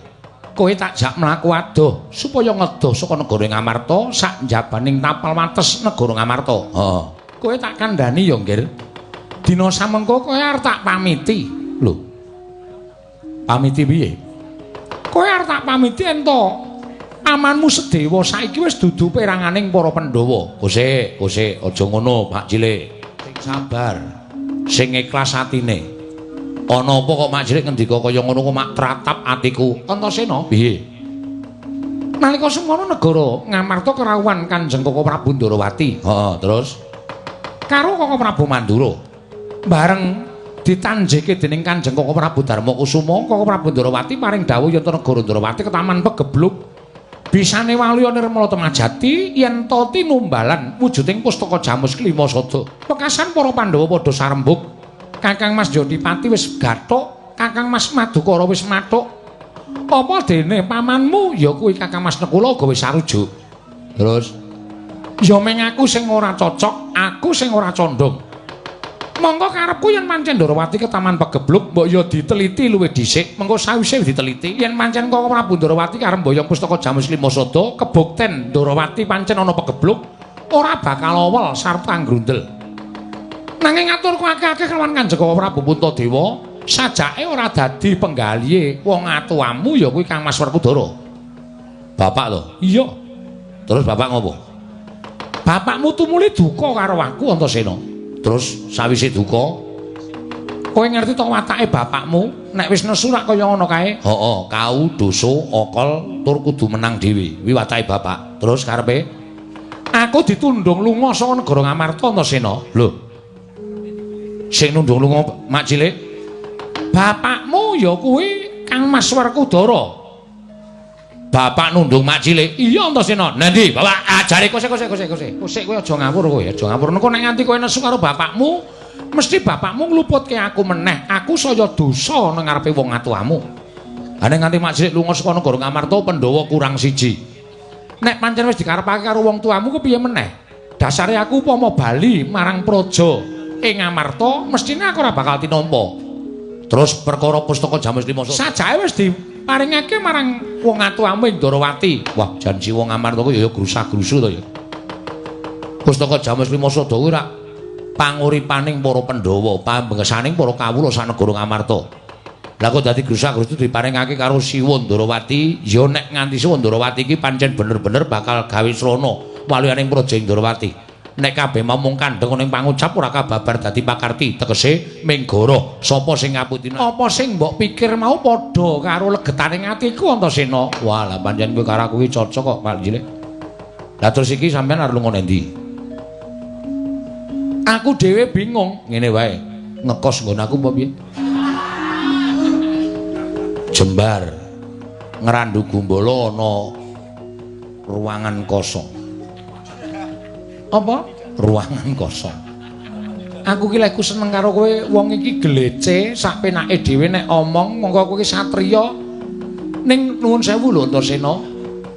Kowe tak jak mlaku adoh supaya ngedoh saka negara Ngamarta sak njabaning tapal wates negara Ngamarta. Heeh. Kowe tak kandhani ya, Nggir. Dina samengko kowe arep tak pamiti. Lho. Pamiti piye? Kowe arep tak pamiti ento amanmu Sedewa saiki wis dudu peranganing para Pandhawa. Kosek, kosek, aja ngono, Pak Cilik. Sing sabar, sing ikhlas atine. Ana apa kok Mak Cilik ngendika kaya ngono kok mak tratap atiku. Antasena, piye? Nalika semono negara Ngamarta kerawuhan Kanjeng Koko Prabu Ndorowati. Heeh, terus karo Koko Prabu Mandura. Bareng ditanjeke dening Kanjeng Koko Prabu Darmakusuma, Koko Prabu Ndorowati paring dawuh yen negara Ndorowati ketaman pegebluk. Bisane waluya nirmala temajati yen ta tinumbalan wujuding pustaka Jamus Klima Sada. Wekasan para Pandhawa padha sarembug. Kakang Mas Jodipati wis gathuk, Kakang Mas Madukara wis mathuk. Apa dene pamanmu ya kuwi Kakang Mas Nekula uga wis sarujuk. Terus ya meng aku sing ora cocok, aku sing ora condong. Monggo karepku yen pancen Ndorowati ketaman pegebluk mbok ya diteliti luwih dhisik, mengko sawise diteliti yen pancen Koko Prabu Ndorowati karep mboyong pustaka Jamus Lima Sada, kebukten Ndorowati pancen ana pegebluk ora bakal awel sarta nggrundel. Nanging aturku akeh-akeh kelawan Kanjeng Koko Prabu Puntadewa, sajake ora dadi penggalihe wong atuamu ya kuwi Kang Mas Werkudara. Bapak lho? Iya. Terus bapak ngopo? Bapakmu tumuli duka karo aku Antasena. Terus sawise duka kowe ngerti to watake bapakmu nek wis nesu rak kaya ngono kae? Heeh, kau dosa akal tur kudu menang dhewe. Kuwi watake bapak. Terus karepe aku ditundung lunga saka negara Ngamarta Antasena. Lho. Sing nundung lunga mak cilik? Bapakmu ya kuwi Kang Mas Werkudara. Bapak nundung mak cilik? Iya Antasena. Nanti bapak ajare kosek kosek kosek kosek. Kosek kowe aja ngawur kowe, aja ngawur. Engko nek nganti kowe nesu karo bapakmu, mesti bapakmu ngluputke aku meneh. Aku saya dosa nang ngarepe wong atuamu. Ha nek nganti mak cilik lunga saka negara Ngamarta, Pandhawa kurang siji. Nek pancen wis dikarepake karo wong tuamu ku piye meneh? Dasare aku upama bali marang praja ing Ngamarta, mestine aku ora bakal tinampa. Terus perkara pustaka Jamus Lima Sada sajake wis diparingake marang wong atuamu ing Ndorowati. Wah, janji wong Ngamarta ku ya grusah-grusu to ya. Pustaka Jamus Lima Sada kuwi rak panguripaning para Pandhawa, pambengesaning para kawula sak negara Ngamarta. Lah kok dadi grusah-grusu diparingake karo Siwa Ndorowati, ya nek nganti Siwa Ndorowati iki pancen bener-bener bakal gawe srana waluyaning praja Ndorowati. Nek kabeh momong kandheng ning pangucap ora kababar dadi pakarti, tegese menggoro sapa sing ngaputi. Apa sing mbok pikir mau padha karo legetane atiku Antasena. Wah, lah pancen kowe karo aku iki cocok kok, Pak Cilik. Lah terus iki sampean arep lunga nendi? Aku dhewe bingung, ngene wae. Ngekos nggon aku apa piye? Jembar Ngrandu Gumbala ana ruangan kosong. Apa? Ruangan kosong. Aku ki lek seneng karo kowe, wong iki gelece sak penake dhewe nek omong, mongko kowe iki satriya. Ning nuwun sewu lho Antasena.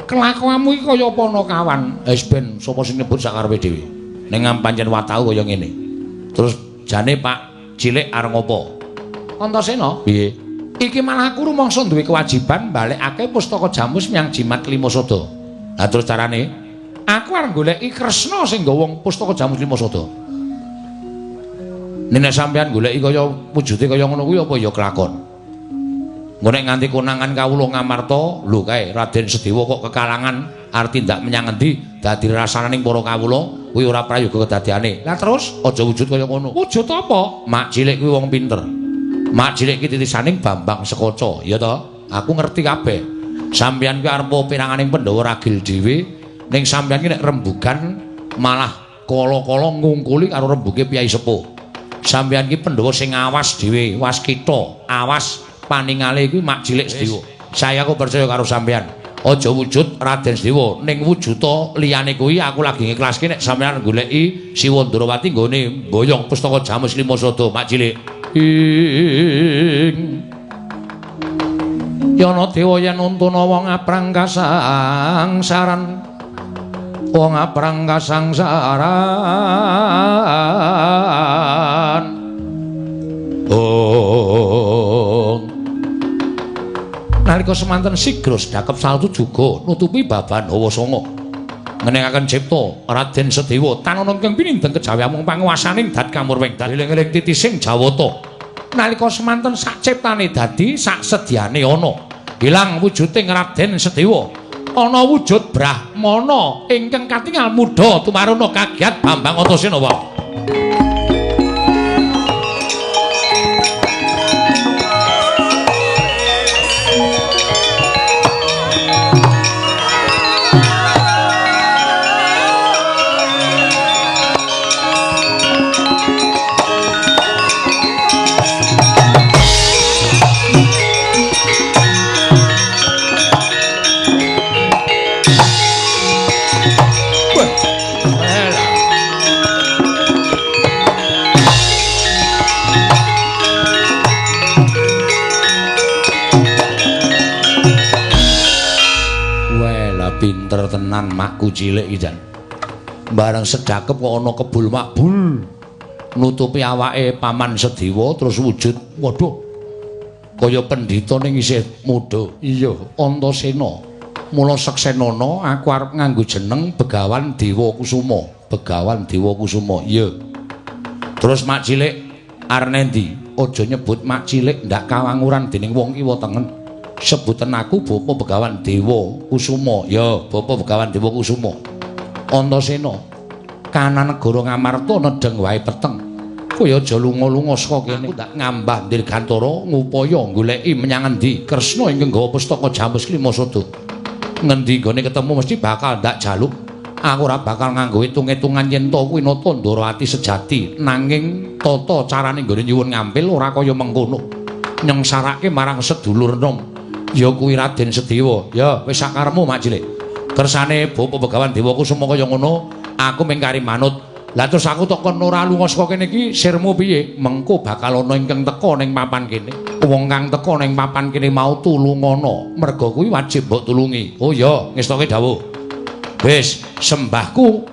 Kelakuanmu iki kaya panakawan. Wis ben sapa sing nyebut sak karepe dhewe. Ning pancen wataku kaya ngene. Terus jane Pak Cilik arep ngopo? Antasena, piye? Iki malah aku rumangsa duwe kewajiban balekake pustaka Jamus menyang Jimat Lima Sada. Lah terus carane? Aku arep goleki Kresna sing nggawa pustaka Jamus Lima Sada. Nek sampean goleki kaya wujude kaya ngono kuwi apa ya kelakon. Engko nek nganti konangan kawula Ngamarta, lho kae Raden Sedewa kok kekalangan arep tindak menyang endi dadi rasananing para kawula kuwi ora prayoga kedadiane. Lah terus aja wujud kaya ngono. Wujud apa? Mak cilik kuwi wong pinter. Mak cilik iki titisaning Bambang Sekoco, ya to? Aku ngerti kabeh. Sampeyan kuwi arep piranganing Pandhawa ragil dhewe, ning sampeyan ki nek rembugan malah kala-kala ngungkuli karo rembuge Piyai Sepuh. Sampeyan ki Pandhawa sing awas dhewe, waskita, awas paningale kuwi mak cilik Sedewa. Saya aku percaya karo sampeyan. Aja wujud Raden Sedewa, ning wujuda liyane kuwi aku lagi ngiklaske nek sampeyan goleki Siwa Ndrawati nggone mboyong pustaka Jamus Lima Sada mak cilik. Ing Yana dewa yen untuna wong aprang kasangsaran, wong aprang kasangsaran. Oh. Nalika semanten sigra sedakep saltu juga nutupi baban hawa sanga. Ngenengaken cipta Raden Sedewa tanana ingkang pinindeng kejawi amung panguwasaning dat kamurwing dat eling-eling titising Jawata. Nalika semanten sak ciptane dadi sak sedyane ana. Ilang wujuding Raden Sedewa. Ana wujud Brahmana ingkang katingal mudha tumaruna kagiat Bambang Antasena wae. Pinter tenan makku cilik iki jan. Bareng sedakep kok ana kebul makbul nutupi awake Paman Sedewa terus wujud. Waduh. Kaya pendhita ning isih muda. Iya, Antasena. Mula seksenana aku arep nganggo jeneng Begawan Dewa Kusuma. Begawan Dewa Kusuma. Iya. Terus mak cilik arep endi? Aja nyebut mak cilik ndak kawanguran dening wong kiwa tengen. Sebutan aku Bapak Begawan Dewa Kusuma. Ya, Bapak Begawan Dewa Kusuma. Antasena, kanan negara Ngamarta nedheng wae peteng. Kowe aja lunga-lunga saka kene. Aku tak ngambah dirgantara ngupaya goleki menyang endi Kresna ingkang gawa pustaka Jamus Lima Sada. Ngendi nggone ketemu mesti bakal ndak jaluk. Aku ora bakal nganggo hitung-hitungan yen to kuwi nata Ndrawati sejati, nanging tata carane nggone nyuwun ngampil ora kaya mengkono. Nyengsarake marang sedulur nom. Ya kuwi Raden Sedewa. Ya wis sakarepmu mak cilik. Kersane Bapak Begawan Dewa Kusuma kaya ngono, aku mung kari manut. Lah terus aku tok kon ora lunga saka kene iki sirmu piye? Mengko bakal ana ingkang teka ning papan kene. Wong kang teka ning papan kene mau tulungana. Merga kuwi wajib mbok tulungi. Oh iya, ngestoke dawuh. Wis, sembahku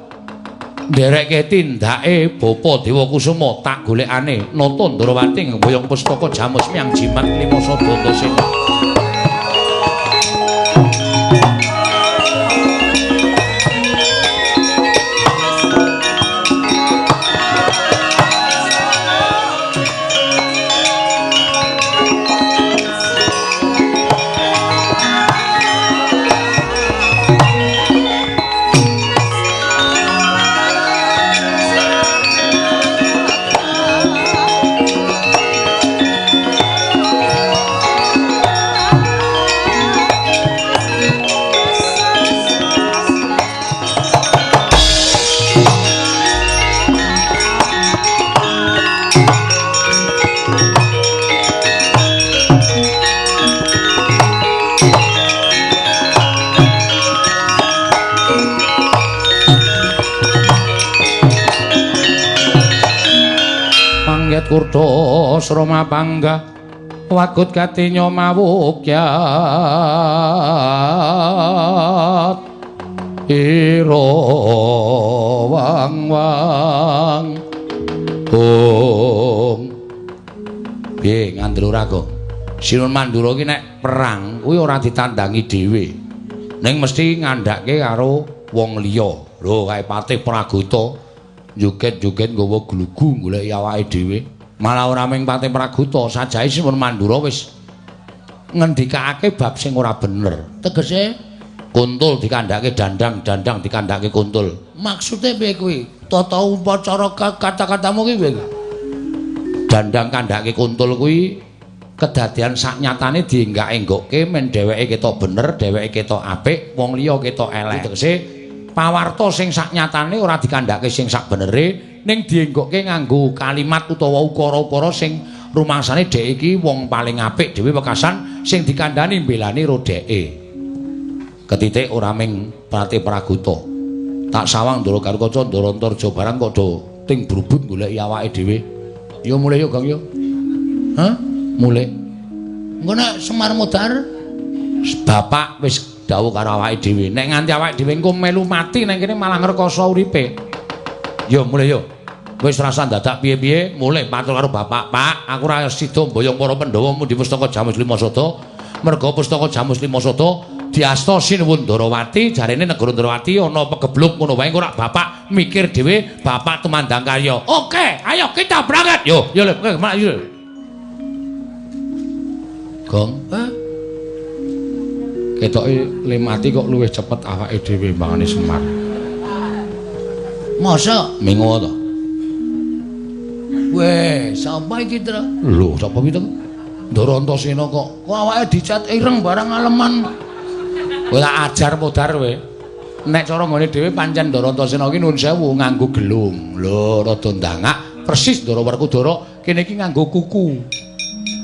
nderekke tindake Bapak Dewa Kusuma tak golekane nata Ndrawati ngboyong pustaka Jamus Miang Jimat Lima Sada Antasena. Kurda sroma panggah wagut katinya mawukyat ira wang wang ong. Piye ngandel ora kok Sinun Mandura ki nek perang kuwi ora ditandangi dhewe, ning mesti ngandhake karo wong liya. Lho kae Patih Pragota joget-joget nggawa glugu goleki awake dhewe. Malah ora mung Patih Pragota, sajae Sinun Mandura wis ngendikake bab sing ora bener. Tegese kuntul dikandhake dandang, dandang dikandhake kuntul. Maksude piye kuwi? Tata upacara kata-katamu ki piye? Dandang kandhake kuntul kuwi Kedadian sak nyatane dienggak-enggokke men dheweke ketok bener, dheweke ketok apik, wong liya ketok elek. Tegese pawarta sing sak nyatane ora dikandhake sing sak benere, ning dienggokke nganggo kalimat utawa ukara-ukara sing rumangsane dhek iki wong paling apik dhewe wekasan sing dikandhani mbelani ro dheke. Ketitik ora ming prate Praguta. Tak sawang Ndara Garukaca Ndara Antarja barang kok do ting brubut goleki awake dhewe. Yo mulih yo Gong yo. Hah? Mulih. Engko nek Semar mudhar, bapak wis dawuh karo awake dhewe, nek nganti awake dhewe engko melu mati nang kene malah ngrekoso uripe. Yo mulih yo. Wis rasa dadak piye-piye, mulih matur karo bapak, "Pak, aku ora sida mboyong para Pandhawa mundi pustaka Jamus Lima Sada. Merga pustaka Jamus Lima Sada diasta Sinuwun Ndarawati, jarene negara Ndarawati ana pegebluk ngono wae engko rak bapak mikir dhewe, bapak tumandang karya." Oke, ayo kita berangkat. Yo, yo le, yo. Gong, hah? Ketoke le mati kok luwih cepet awake dhewe mbangane Semar. Masa mingo to? Weh, sapa iki, Tru? Lho, sapa iki to? Ndara Antasena kok. Kok awake dicat ireng barang aleman. Kowe tak ajar modar kowe. Nek cara nggone dhewe pancen Ndara Antasena iki nuwun sewu nganggo gelung. Lho, rada ndangak persis Ndara Werkudara kene iki nganggo kuku.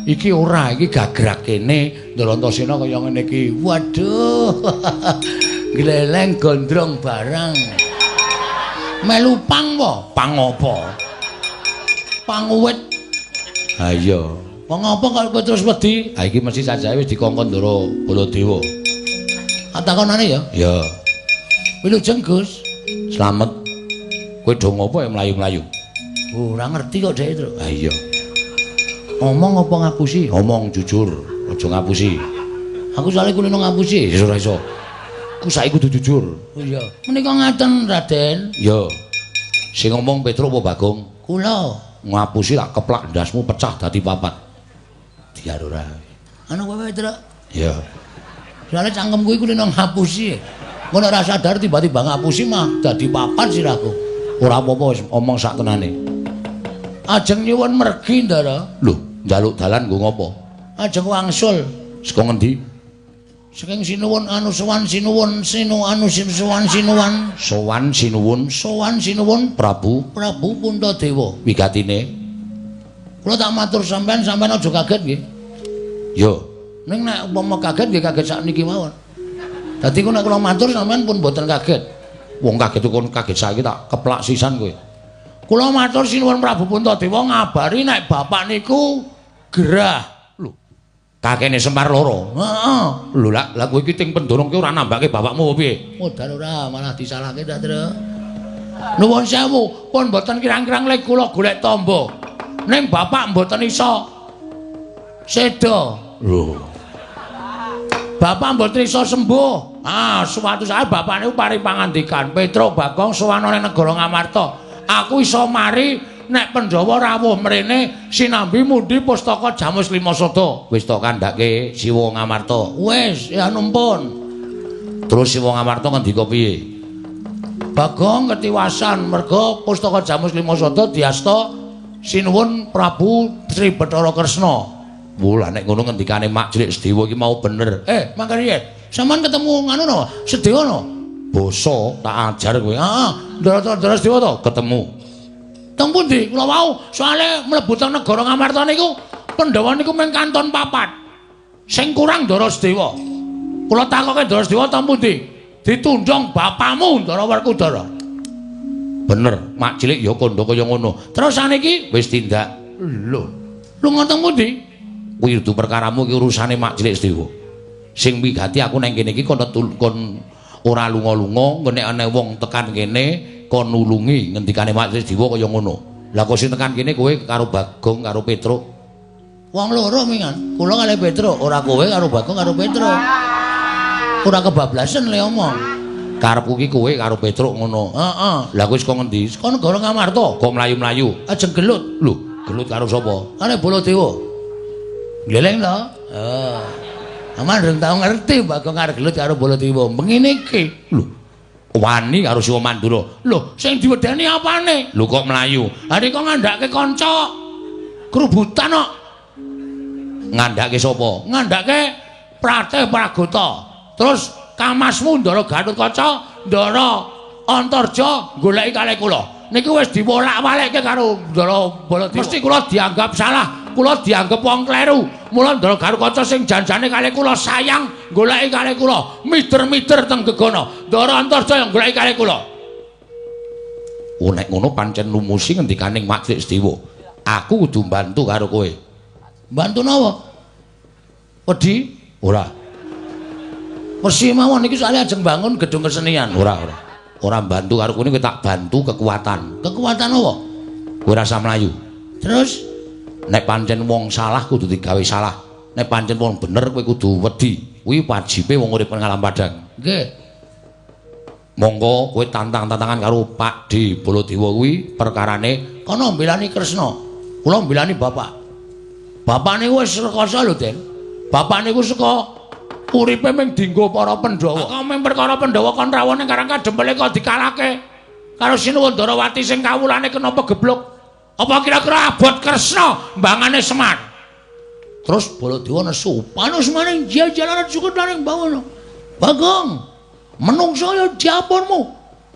Iki ora, iki gagrak kene Ndara Antasena kaya ngene iki. Waduh. Gleleng gondrong barang. Melu pang po? Pang apa? Pang uwit. Ha iya. Wong apa kok kowe terus wedi? Ha iki mesti sajae wis dikongkon Ndara Baladewa. Takonane ya? Ya. Wilujeng Gus. Slamet. Kowe do ngopo ya mlayu-mlayu? Ora ngerti kok dhek, Tru. Ha iya. Ngomong apa ngapusi? Ngomong jujur, aja ngapusi. Aku soalnya kulino ngapusi. Ya ora iso. Ku saiki kudu jujur. Oh iya. Menika ngaten, Raden. Ya. Sing ngomong Petruk apa Bagong? Kula. Ngapusi tak keplak ndasmu pecah dadi papat. Diar ora. Anu kowe, Petruk? Ya. Soale cangkemku iku kulino ngapusi. Ngono ora sadar tiba-tiba ngapusi mah dadi papat sirahku. Ora apa-apa wis omong sak tenane. Ajeng nyuwun mergi, Ndara. Lho, njaluk dalan nggo ngopo? Ajeng wangsul. Saka ngendi? Saking sinuwun anu sowan sinuwun sinu anu sowan sinuwan. Sowan sinuwun. Sowan sinuwun Prabu Prabu Puntadewa. Wigatine kula tak matur sampean, sampean aja kaget nggih. Yo. Ning nek umpama kaget nggih kaget sakniki mawon. Dadi ku nek kula matur sampean pun mboten kaget. Wong kaget kon kaget saiki tak keplak sisan kowe. Kula matur sinuwun Prabu Puntadewa ngabari nek bapak niku gerah. Lho, kakene Semar loro. Heeh. Lho lak kowe iki ting pendorong ki ora nambake bapakmu apa piye? Modal ora, malah disalahke ta, Tru. Nuwun sewu, pun mboten kirang-kirang lek kula golek tamba. Ning bapak mboten iso seda. Lho. Bapak mboten iso sembuh. Ah, suatu saat bapak niku paring pangandikan, Petruk Bagong sowan nang negara Ngamarta. Aku iso mari nek Pandhawa rawuh mrene sinambi mundi pustaka Jamus Lima Sada. Wis tok kandhake Siwa Ngamarta. Wis, ya numpun. Terus Siwa Ngamarta ngendika piye? Bagong ketiwasan merga pustaka Jamus Lima Sada diasta sinuwun Prabu Sri Bathara Kresna. Wah, nek ngono ngendikane Mak Cilik Sedewa iki mau bener. Mangkane yen sampean ketemu nganu no, Sedewa no. Basa tak ajar kowe. Heeh, Ndara-ndara Sedewa to? Ketemu. Teng pundi? Kula wau soalé mlebu teng negara Ngamarta niku Pandhawa niku mung kanton papat. Sing kurang Ndara Sedewa. Kula takoke Ndara Sedewa teng pundi? Ditundhong bapamu Ndara Werkudara. Bener, Mak Cilik ya kandha kaya ngono. Terus saniki wis tindak. Lho, lunga teng pundi? Kuwi dudu perkaramu, iki urusane Mak Cilik Sedewa. Sing wigati aku nang kene iki kon ora lunga-lunga, nek ana wong tekan kene kon nulungi ngendikane Mak Cilik Sedewa kaya ngono. Lah kok sing tekan kene kowe karo Bagong karo Petruk. Wong loro mingan, kula kalih Petruk, ora kowe karo Bagong karo Petruk. Ora kebablasan le omong. Karepku ki kowe karo Petruk ngono. Heeh. Lah kowe saka ngendi? Saka negara Ngamarta. Kok mlayu-mlayu? Ajeng gelut. Lho, gelut karo sapa? Karo Baladewa. Gleleng to? Heeh. Aman rung tau ngerti Bagong arep gelut karo Baladewa. Mengene iki. Lho, wani karo Siwa Mandura. Lho, sing diwedeni apane? Lho kok mlayu? Ha nek kok ngandhake kanca krubutan kok. Ngandhake sapa? Ngandhake Pratih Pragota. Terus kamasmu Ndara Gatotkaca, Ndara Antarja goleki kalih kula. Niku wis diwolak-walikke karo Ndara Baladewa. Mesti kula dianggap salah, kula dianggap wong kleru. Mula Ndara Gatotkaca sing janjane kalih kula sayang goleki kalih kula, mider-mider teng gegana. Ndara Antarja yang goleki kalih kula. Oh, nek ngono pancen lumusi ngendikaning Mak Trik Sediwa. Aku kudu mbantu karo kowe. Mbantu napa? Wedi? Ora. Persi mawon iki soalé ajeng bangun gedung kesenian. Ora, ora. Ora mbantu karo kowe niku tak bantu kekuatan. Kekuatan apa? Kowe rasa mlayu. Terus nek pancen wong salah kudu digawe salah. Nek pancen wong bener kowe kudu wedi. Kuwi wajibe wong urip nang alam padhang. Nggih. Monggo kowe tantang-tantangan karo Pak D Baladewa kuwi perkarane kono mbelani Kresna. Kula mbelani bapak. Bapak niku wis rekoso lho, Den. Bapak niku saka uripe mung dinggo para Pandhawa. Kok mung perkara Pandhawa kon rawuh ning Karang Kadempel kok dikalahke karo Sinuwun Ndarawati sing kawulane kena pegebluk. Apa kira-kira abot Kresna mbangane Semar? Terus Baladewa nesu, panus maning jajalaran sukut maning bawono. Bagong, menungso ya diapunmu.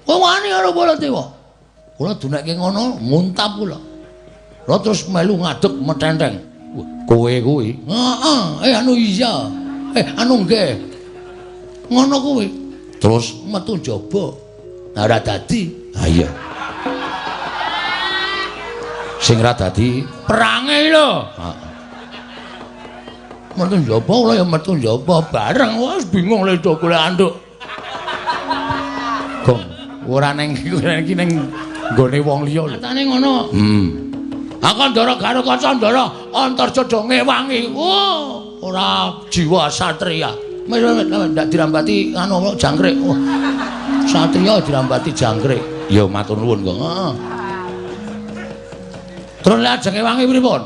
Kowe wani karo Baladewa. Kula dunekke ngono, nguntap kula. Kula terus melu ngadeg metenteng. Kowe kuwi? Heeh, anu iya. Anu nggih. Ngono kuwi. Terus metu njaba. Ora dadi. Ha iya. Sing ra dadi perange lho. Heeh. Metu njaba kula ya metu njaba bareng wis bingung lho do golek anduk. Gong, ora ning iki ning nggone wong liya lho. Katane ngono. Aku Ndara Gatotkaca Ndara Antarja do ngewangi. Oh, ora jiwa satria. Wis ndak dirambati anu jangkrik. Oh. Satria dirambati jangkrik. Ya matur nuwun, Gong. Heeh. Terus lek ajeng ngewangi pripun?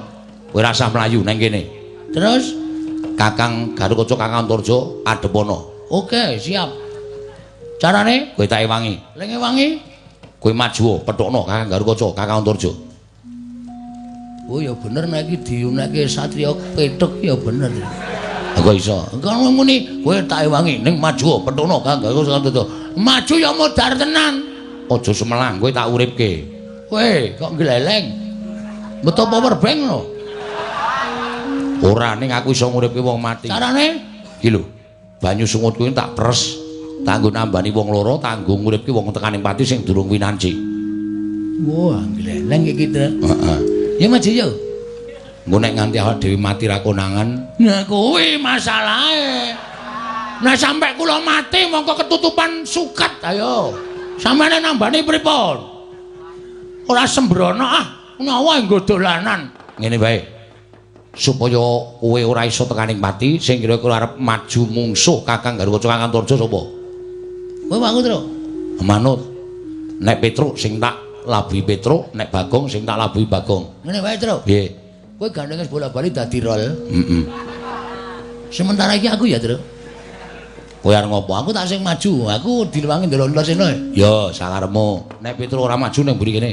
Kowe rasah mlayu nang kene. Terus Kakang Gatotkaca Kakang Antarja adhepana. Oke, siap. Carane kowe tak ewangi. Lek ngewangi kowe maju pethukno Kakang Gatotkaca Kakang Antarja. Oh ya bener nek iki diunekke satria pethuk ya bener. Kok iso? Engko muni kowe tak ewangi ning maju pethukno Kakang Gatotkaca Antarja. Maju ya modar tenan. Aja sumelang kowe tak uripke. Kowe kok gleleng. Metu power bank lho. Ora ning aku iso nguripke wong mati. Carane? Iki lho. Banyu sungut kuwi tak pres. Tanggo nambani wong loro, tanggo nguripke wong tekaning pati sing durung winanci. Wah, gleleng iki, Tru. Heeh. Ya maju yo. Engko nek nganti awak dhewe mati ra konangan. Nah kuwi masalahe. Nah sampe kula mati mongko ketutupan suket. Ayo. Sampeyan nambani pripun? Ora sembrono ah, nyawa nggo dolanan. Ngene wae. Supaya kowe ora iso tekaning pati, sing kira-kira arep maju mungsuh Kakang Gatotkaca Kakang Antarja sapa? Kowe aku, Tru. Manut. Nek Petruk sing tak labuhi Petruk, nek Bagong sing tak labuhi Bagong. Ngene wae, Tru. Nggih. Kowe gandeng wis bola-bali dadi rol. Heeh. Sementara iki aku ya, Tru. Kowe arep ngopo? Aku tak sing maju, aku dilewangi ndelok Antasena. Ya, sakarepmu. Nek Petruk ora maju ning mburi kene.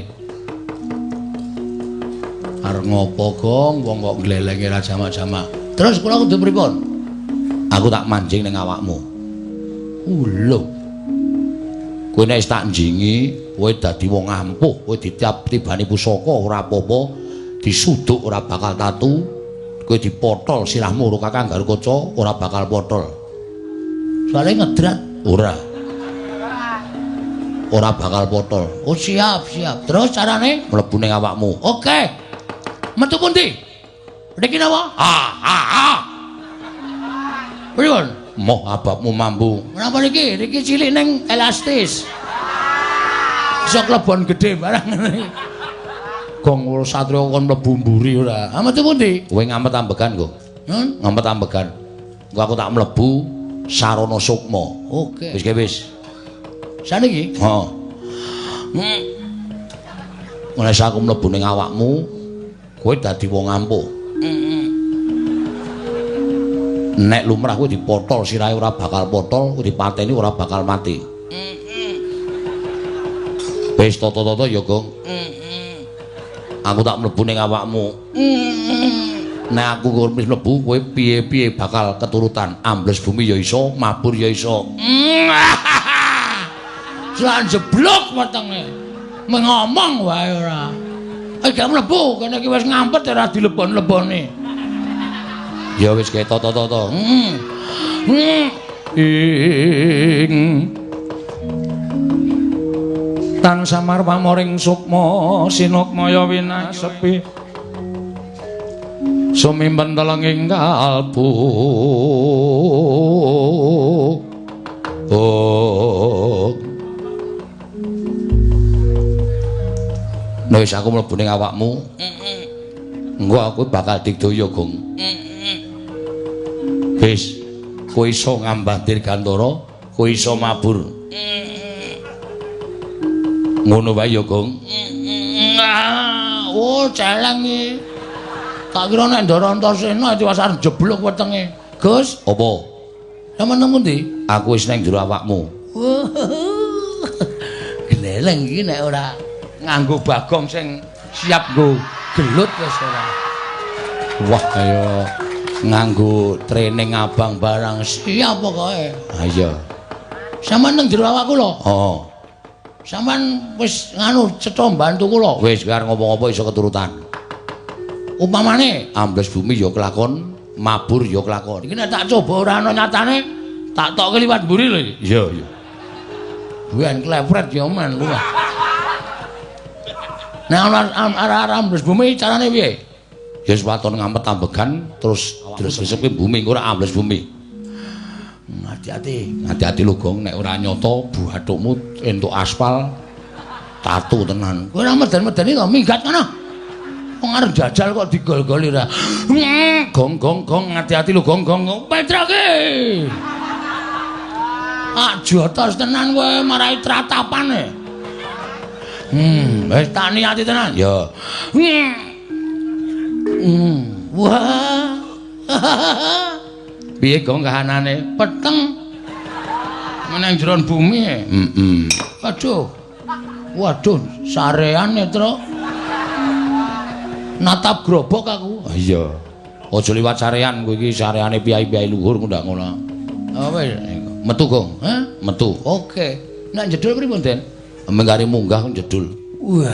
Arep ngopo, Gong? Wong kok glelenge ra jamak-jamak. Terus kula kudu pripun? Aku tak manjing ning awakmu. Lho. Kowe nek wis tak njingi, kowe dadi wong ampuh, kowe ditibani pusaka ora apa-apa, disuduk ora bakal tatu, kowe dipotol sirahmu karo Kakang Gatotkaca ora bakal potol. Soale ngedrat ora. Ora bakal potol. Oh siap, siap. Terus carane mlebu ning awakmu. Oke. Metu pundi? Niki napa? Ah, ah, ah. Pripun? Moh ababmu mambu. Menapa niki? Niki cilik ning elastis. Iso klebon gedhe barang ngene. Gong satria kon mlebu mburi ora. Ah metu pundi? Kowe ngamet ambegan kok. Ngamet ambegan. Engko aku tak mlebu sarana sukma. Oke. Wis ke wis. Saniki? Heeh. Mulai aku mlebu ning awakmu, kowe dadi wong ampuh. Nek lumrah kowe dipotol sirahe ora bakal potol, kowe dipateni ora bakal mati. Wis tata-tata ya, Gong. Aku tak mlebu ning awakmu. Nek aku wis mlebu kowe piye-piye bakal keturutan. Ambles bumi ya iso, mabur ya iso. Jan jeblok wetenge. Mengomong wae ora. Gak mlebu, kene iki wis ngampet ora dilebon-lebone. Ya wis gawe toto-toto. Ing tan samar pamoring sukma sinukmaya winasepi sumimpen telenging kalbu. Oh. Nek wis aku mlebu ning awakmu, engko aku bakal digdaya, Gong. Wis, kowe iso ngambah dirgantara, kowe iso mabur. Ngono wae ya, Gong. Oh, celeng iki. Tak kira nek Ndara Antasena tiwas arep jeblok wetenge. Gus, apa? Sampeyan nang pundi? Aku wis nang jero awakmu. Gleleng iki nek ora nganggo Bagong sing siap nggo gelut wis ora. Wah, kaya nganggo training abang barang siap pokoke. Ha iya. Sampeyan nang jero awakku lho. Heeh. Sampeyan wis nganu cetha mbantu kula. Wis arep ngopo-ngopo iso keturutan. Upamane ambles bumi ya kelakon, mabur ya kelakon. Iki nek tak coba ora ana nyatane, tak tokke liwat mburi lho iki. Iya, iya. Ben klepret ya men luwih. Nek ana arah-arah ambles bumi carane piye? Ya wis waton ngampet ambegan terus dresepke bumi engko ora ambles bumi. Hati-hati. Hati-hati lho, Gong, nek ora nyata bathukmu entuk aspal tatu tenan. Kowe ora meden-medeni to, minggat kono. Wong arep jajal kok digol-goli ra. Gong gong gong, hati-hati lho, Gong gong. Petrake. Ah, jotos tenan kowe marai tratapane. Wis tak niati tenan. Ya. Wah. Piye Gong kahanane? Peteng. Meneng jero bumi. Heeh. Aduh. Waduh, sareane, Truk. Natap grobok aku. Iya. Aja liwat sarean kowe iki, sareane piyai-piyai luhur ndak ngono. Oh wis, metu Gong. Hah? Metu. Oke. Nek jedul pripun, Den? Mengkari munggah jedul. Wah.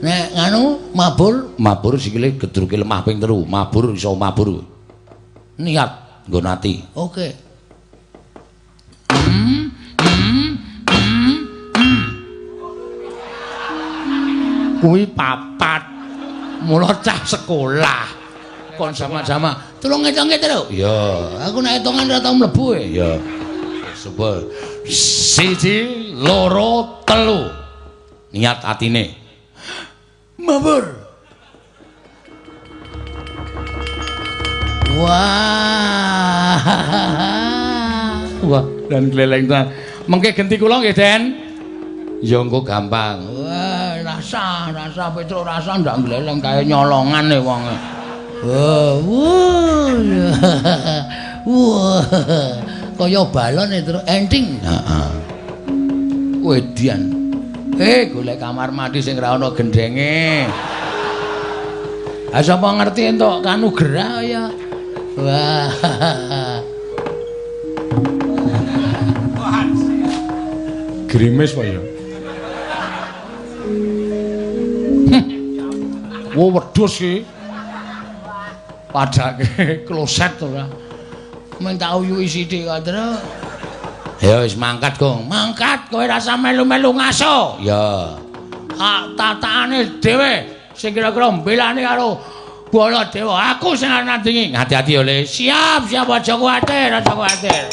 Nek nganu mabur, mabur sikile gedruke lemah ping 3, mabur iso mabur. Niat nggo ati. Oke. Kuwi papat. Mula cah sekolah kon sama-sama. Tulung ngitunge, Truk. Iya. Aku nek hitungan ora tau mlebu e. Iya. Coba 1 2 3. Niat atine. Mabur. Wah. Wah, dan gleleng ta. Mengke genti kula nggih, Den. Ya engko gampang. Wah, rasa Petruk rasa ndak gleleng kae nyolongan e wonge. Wah, wah. Wah. Kaya balon e Truk enting. Heeh. Wedian. Golek kamar mandi sing ora ana gendenge. Ha sapa ngerti entuk kanugrah ya. Wah. Grimis apa ya? Wo wedhus iki. Padake kloset ora. Men tak uyuhi sithik kok, Truk. Ya wis mangkat, Gong. Mangkat kowe rasa melu-melu ngaso. Ya. Ah tatakane dhewe sing kira-kira mbelani karo Baladewa. Aku sing arep nandingi. Hati-hati ya, Le. Siap, siap aja kuwatir, aja kuwatir.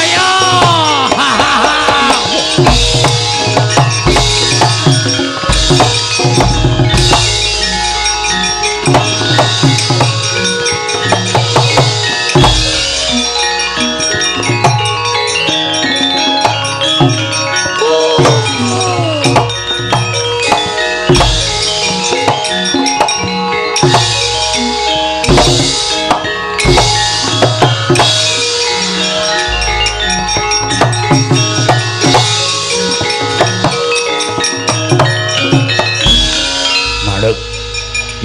Ayo.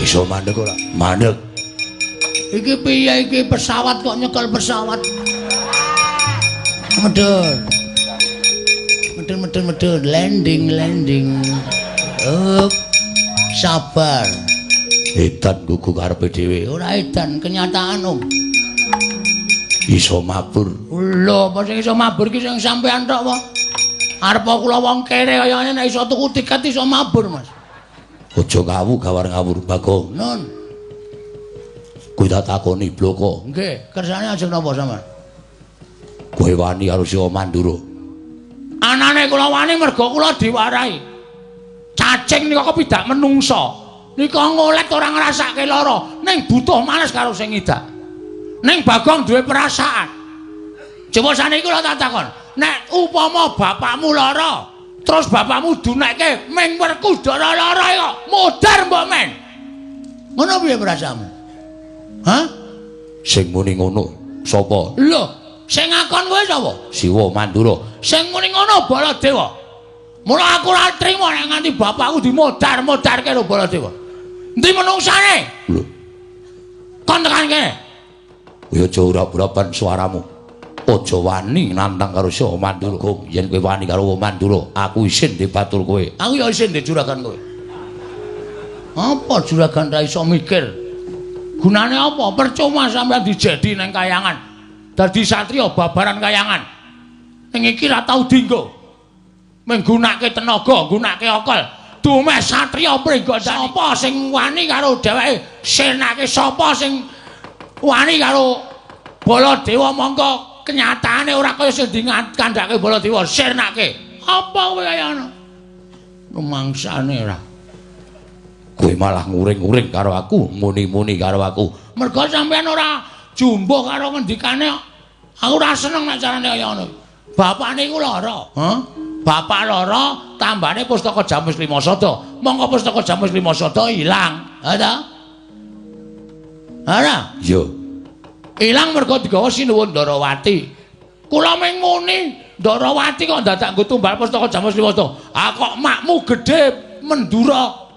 Iso mandeg ora? Mandeg. Iki piye iki pesawat kok nyekel pesawat? Medun. Medun medun medun landing landing. Up. Sabar. Edan gugu karepe dhewe. Ora edan, kenyataan, Om. Iso mabur. Lho, apa sing iso mabur ki sing sampean tok apa? Arep kula wong kere kaya ngene nek iso tuku tiket iso mabur, Mas. Aja ngawu gawar ngawur, Bagong. Nun. Kowe tak takoni bloko. Nggih, kersane ajeng napa sampean? Kowe wani karo Siwa Mandura? Anane kula wani mergo kula diwarahi. Cacing nika kepidak menungsa. Nika ngolet ora ngrasake lara, ning butuh males karo sing ngidak. Ning Bagong duwe perasaan. Coba saniki kula tak takon, nek upama bapakmu lara, terus bapakmu dunekke ming werkudara lara kok modar mbok men. Ngono piye perasaanmu? Hah? Sing muni ngono sapa? Lho, sing ngakon kowe sapa? Siwa Mandura. Sing muni ngono Baladewa. Mula aku ora trima nek nganti bapakku dimodar-modarke karo Baladewa. Endi menungsane? Lho. Kon tekan kene. Kowe aja ora-urapan suaramu. Aja wani nantang karo Siwa Mandura. Yen kowe wani karo Mandura, aku isin dibatur kowe. Aku ya isin dijuragan kowe. Apa juragan ra iso mikir? Gunane apa? Percuma sampeyan dijedi nang kayangan. Dadi satriya babaran kayangan. Ning iki ra tau dinggo. Menggunakake tenaga, nggunakake akal. Dumeh satriya pringgondani. Sapa sing wani karo dheweke? Sirnake sapa sing wani karo Baladewa mongko kenyataane ora kaya sing dikandhake Baladewa. Sirnake. Apa kowe kaya ngono? Rumangsane ora. Kowe malah nguring-nguring karo aku, muni-muni karo aku. Mergo sampeyan ora jumbuh karo ngendikane. Aku ora seneng nek carane kaya ngono. Bapakne iku lara. Hah? Bapak lara, tambane pustaka Jamus Lima Sada. Mongko pustaka Jamus Lima Sada ilang. Ha ta? Ora? Iya. Ilang mergo digawa Sinuwun Ndarawati. Kula ming muni, Ndarawati kok dadak nggo tumbal pustaka Jamus Lima Sada. Ah kok makmu gedhe Mendura.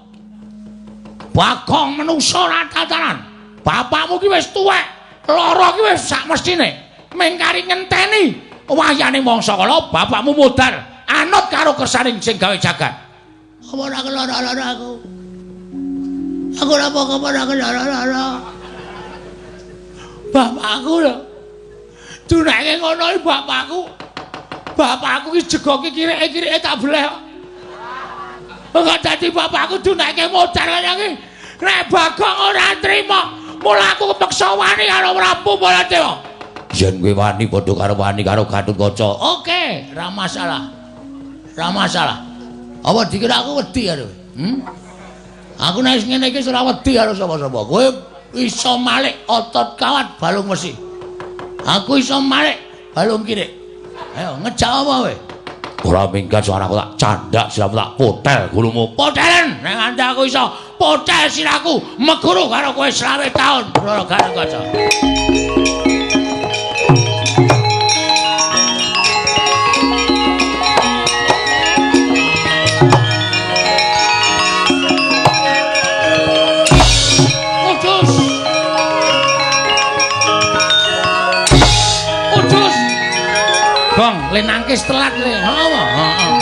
Bagong menungsa ora tataran. Bapakmu ki wis tuwek, lara ki wis sak mestine. Ming kari ngenteni wayane mangsa kala bapakmu modar anut karo kersaning sing gawe jagat. Apa ora kelara-lara aku? Aku ora apa-apa ora kelara-lara. Bapakku lho. Dunake ngono iki bapakku. Bapakku ki jegoke kireke-kireke tak bleh kok. Kok dadi bapakku dunake modar kaya iki. Nek Bagong ora trima, mula aku kepeksa wani karo Prabu Baladewa. Yen kowe wani padha karo wani karo Gatotkaca. Oke, ra masalah. Ra masalah. Apa dikira aku wedi karo kowe? Aku nek ngene iki ora wedi karo sapa-sapa. Kowe iso malik otot kawat balung wesi. Aku iso malik balung kirik. Ayo ngejak apa kowe? Ora minggat suaraku tak candak siramu tak potel gulumu. Potelen nek nganti aku iso potel siraku meguru karo kowe 20 taun. Ora Gatotkaca. Gong, le nangkis telat le. Heeh, heeh.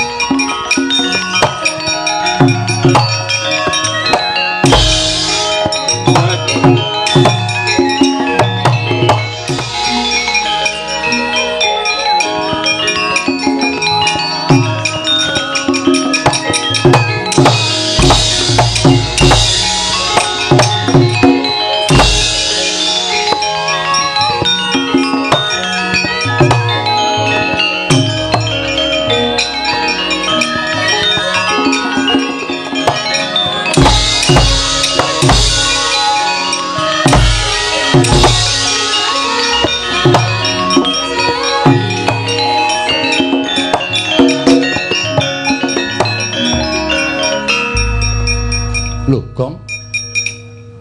Lho, Gong.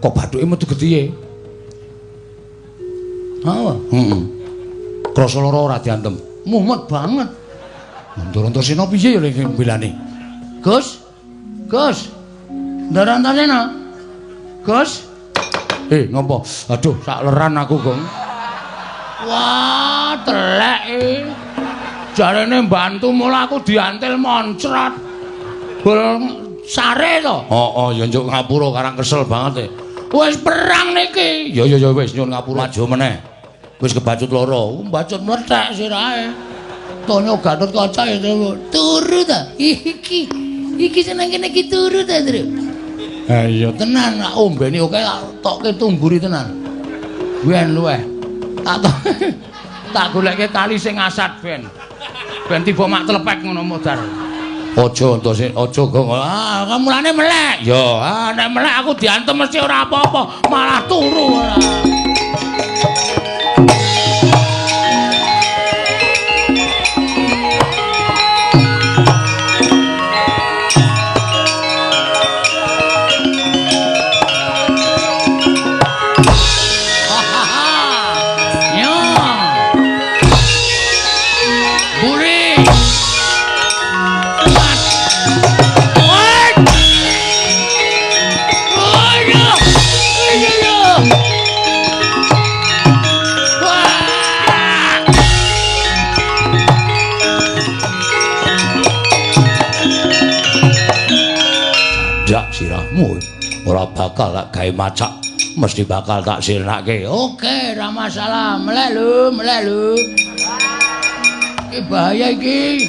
Kok bathuke metu getihe? Heeh. Heeh. Krasa lara ora diantem. Mumet banget. Ndara-Antasena piye ya lek mbelani? Gus. Gus. Ndara-Antasena. Gus. Ngopo? Aduh, sak leran aku, Gong. Wah, telek iki. Jarene mbantu mula aku diantil moncrot. Bol sare to? Heeh, ya njuk ngapura karang kesel banget e. Wis perang niki. Ya ya ya wis nyuwun ngapura maju meneh. Wis kebacut loro, bacut mlethek sirahe. Tonyo Gatotkaca ya turu ta. Iki. Iki seneng kene iki turu ta, Tru. Ha iya tenan tak ombeni oke tak tokke tungguri tenan. Ben luweh. Tak goleke kali sing asat ben. Ben tiba mak tlepek ngono modar. Aja entose aja Gong. Ah, mulane melek. Ya, ah nek melek aku diantem mesti ora apa-apa, malah turu ora. Sirahmu ora bakal tak gawe macak, mesti bakal tak sirnake. Oke, ora masalah. Melek lho, melek lho. Iki bahaya iki.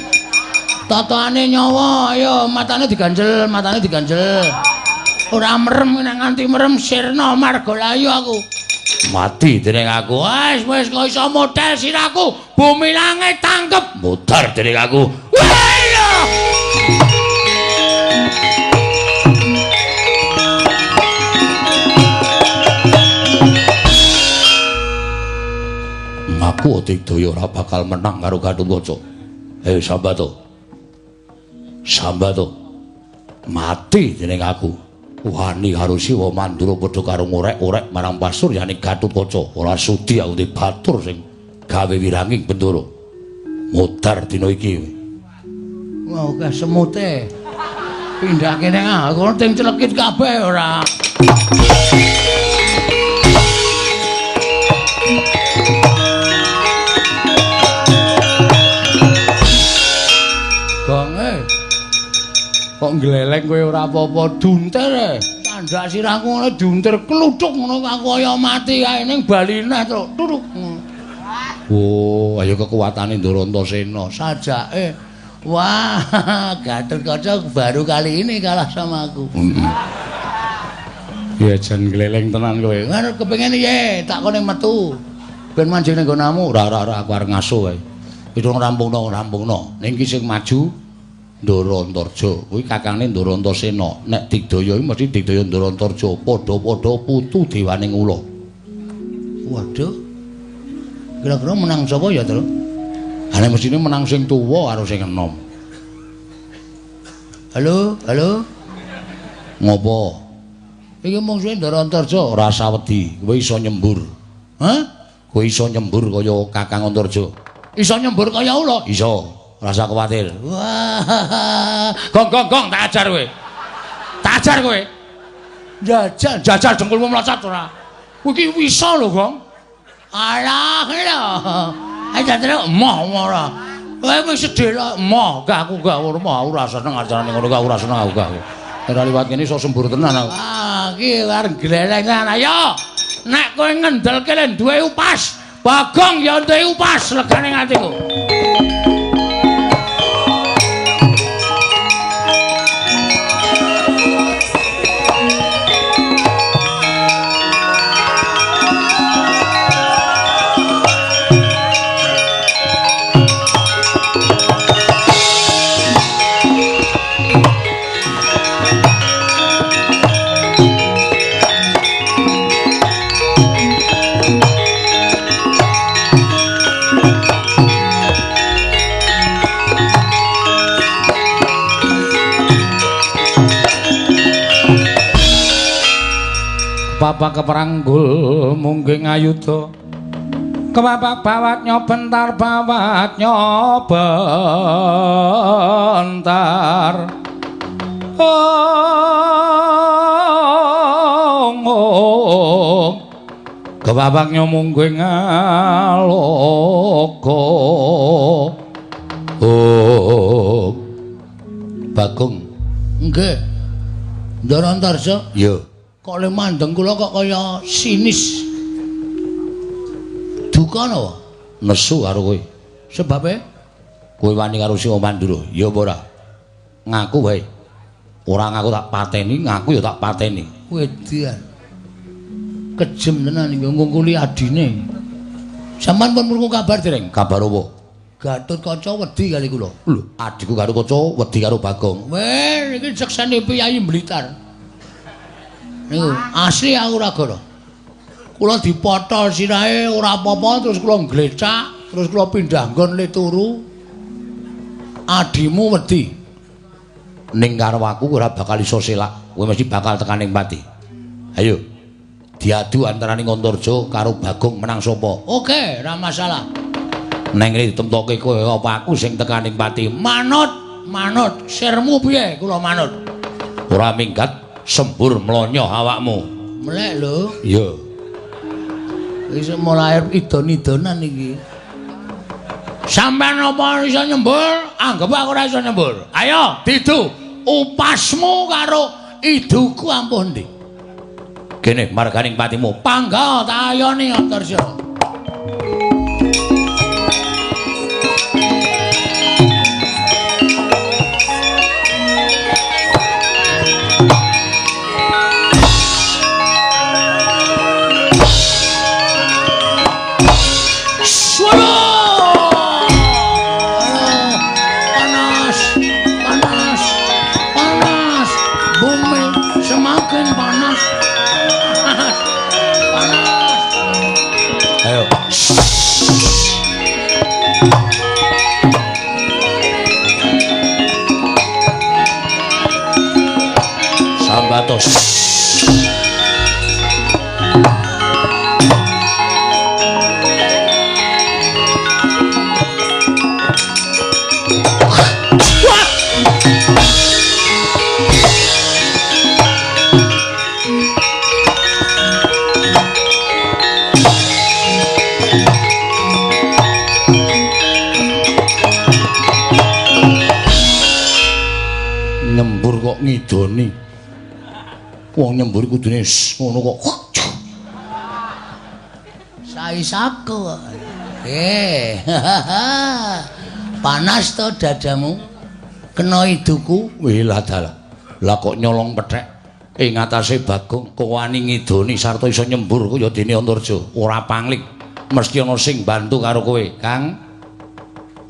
Totone nyawa, ayo matane diganjel, matane diganjel. Ora merem nek nganti merem sirna margalayu aku. Mati dening aku. Wis wis kok iso model sirahku. Bumi langit tangkep. Modar dening aku. Wah iya. Aku Digdaya ora bakal menang karo Gatotkaca. Sambato. Sambato. Mati dening aku. Wani karo Siwa Mandura padha karo ngorek-orek marang pasuryane Gatotkaca. Ora sudi aku dibatur sing gawe wiranging Bendara. Modar dina iki. Wah, akeh semute. Pindah kene aku ting celekit kabeh ora. Kok ngleleng kowe ora apa-apa duntir e. Candhak sirahku ngono duntir kluthuk ngono aku kaya mati kae ning baline truk. Turuk. Oh, ayo kekuatane Ndara Antasena sajake. Wah, Gatotkaca baru kali ini kalah sama aku. Ya jan ngleleng tenan kowe. Ngono kepengin piye? Tak kone metu. Ben manjing ning nggonamu. Ora ora ora aku arep ngaso wae. Wis rampungno rampungno. Ning iki sing maju Ndara Antarja kuwi kakangne Ndara Antasena. Nek Digdaya iki mesti Digdaya Ndara Antarja, padha-padha putu dewaning ula. Waduh. Kira-kira menang sapa ya, Tru? Ha nek mestine menang sing tuwa karo sing enom. Halo, halo. Ngopo? Iki mungsuhe Ndara Antarja. Ora usah wedi, kowe iso nyembur. Hah? Kowe iso nyembur kaya Kakang Antarja. Iso nyembur kaya ula? Iso. Rasa kuwatir. Wah. Gong gong gong tak ajar kowe. Tak ajar kowe. Jajal, jajal dengkulmu mlocot ora. Kowe iki wisa lho, Gong. Alah, lho. Ayo jajal emoh ora. Kowe wis sedih lho, emoh. Gak aku gak ora mau ora seneng acarane ngono gak ora seneng aku gak. Ora liwat kene iso sembur tenan aku. Ah, iki arep glelengan. Ayo. Nek kowe ngendelke le duwe upas, Bagong ya duwe upas legane atiku. Bapak keperanggul mungging ayuda kebapak bawat nyobentar bawat nyobentar ong Kebabak nyomonggo ngaloka. Oh. Bagong. Nggih. Ndara Antarja. Iya. Kok le mandeng kula kok kaya sinis. Duka napa? Nesu karo kowe. Sebabe? Kowe wani karo Siwa Mandura. Ya apa ora? Ngaku wae. Ora ngaku tak pateni, ngaku ya tak pateni. Wedian. Kejem tenan iki ngungkuli adine. Sampeyan pun krungu kabar dereng? Kabar apa? Gatotkaca wedi kali kula. Lho, adikku Gatotkaca wedi karo Bagong. Weh, iki seksene priyayi Blitar. Niku asli aku ora gara. Kula dipotol sirahe ora apa-apa terus kula nglecak, terus kula pindah nggon le turu. Adimu wedi. Ning karo aku ora bakal iso selak. Kowe mesti bakal tekan ning pati. Ayo. Diadu antaraning Antarja karo Bagong menang sapa? Oke, ora masalah. Neng ngene ditemtoke kowe apa aku sing tekan ning pati? Manut, manut. Sirmu piye? Kula manut. Ora minggat sembur mlonyoh awakmu. Melek lho. Iya. Wis mulai idon-idonan iki. Sampeyan apa iso nyembur? Anggep aku ora iso nyembur. Ayo, didu. Upasmu karo iduku ampuh ndi? Kene marganing patimu. Pangga tak ayoni Antarja. Panas, panas, panas. Bumi semakin panas. Panas. Ayo. Sambatos. Nyembur kok ngidoni. Wong nyembur kudune ngono kok. Saisaku. Panas to dadamu. Kena iduku. Wih lah dalah. Lah kok nyolong pethek ing atase Bagong kok wani ngidoni sarta iso nyembur kaya dene Antarja. Ora pangling. Mesti ana sing bantu karo kowe, Kang.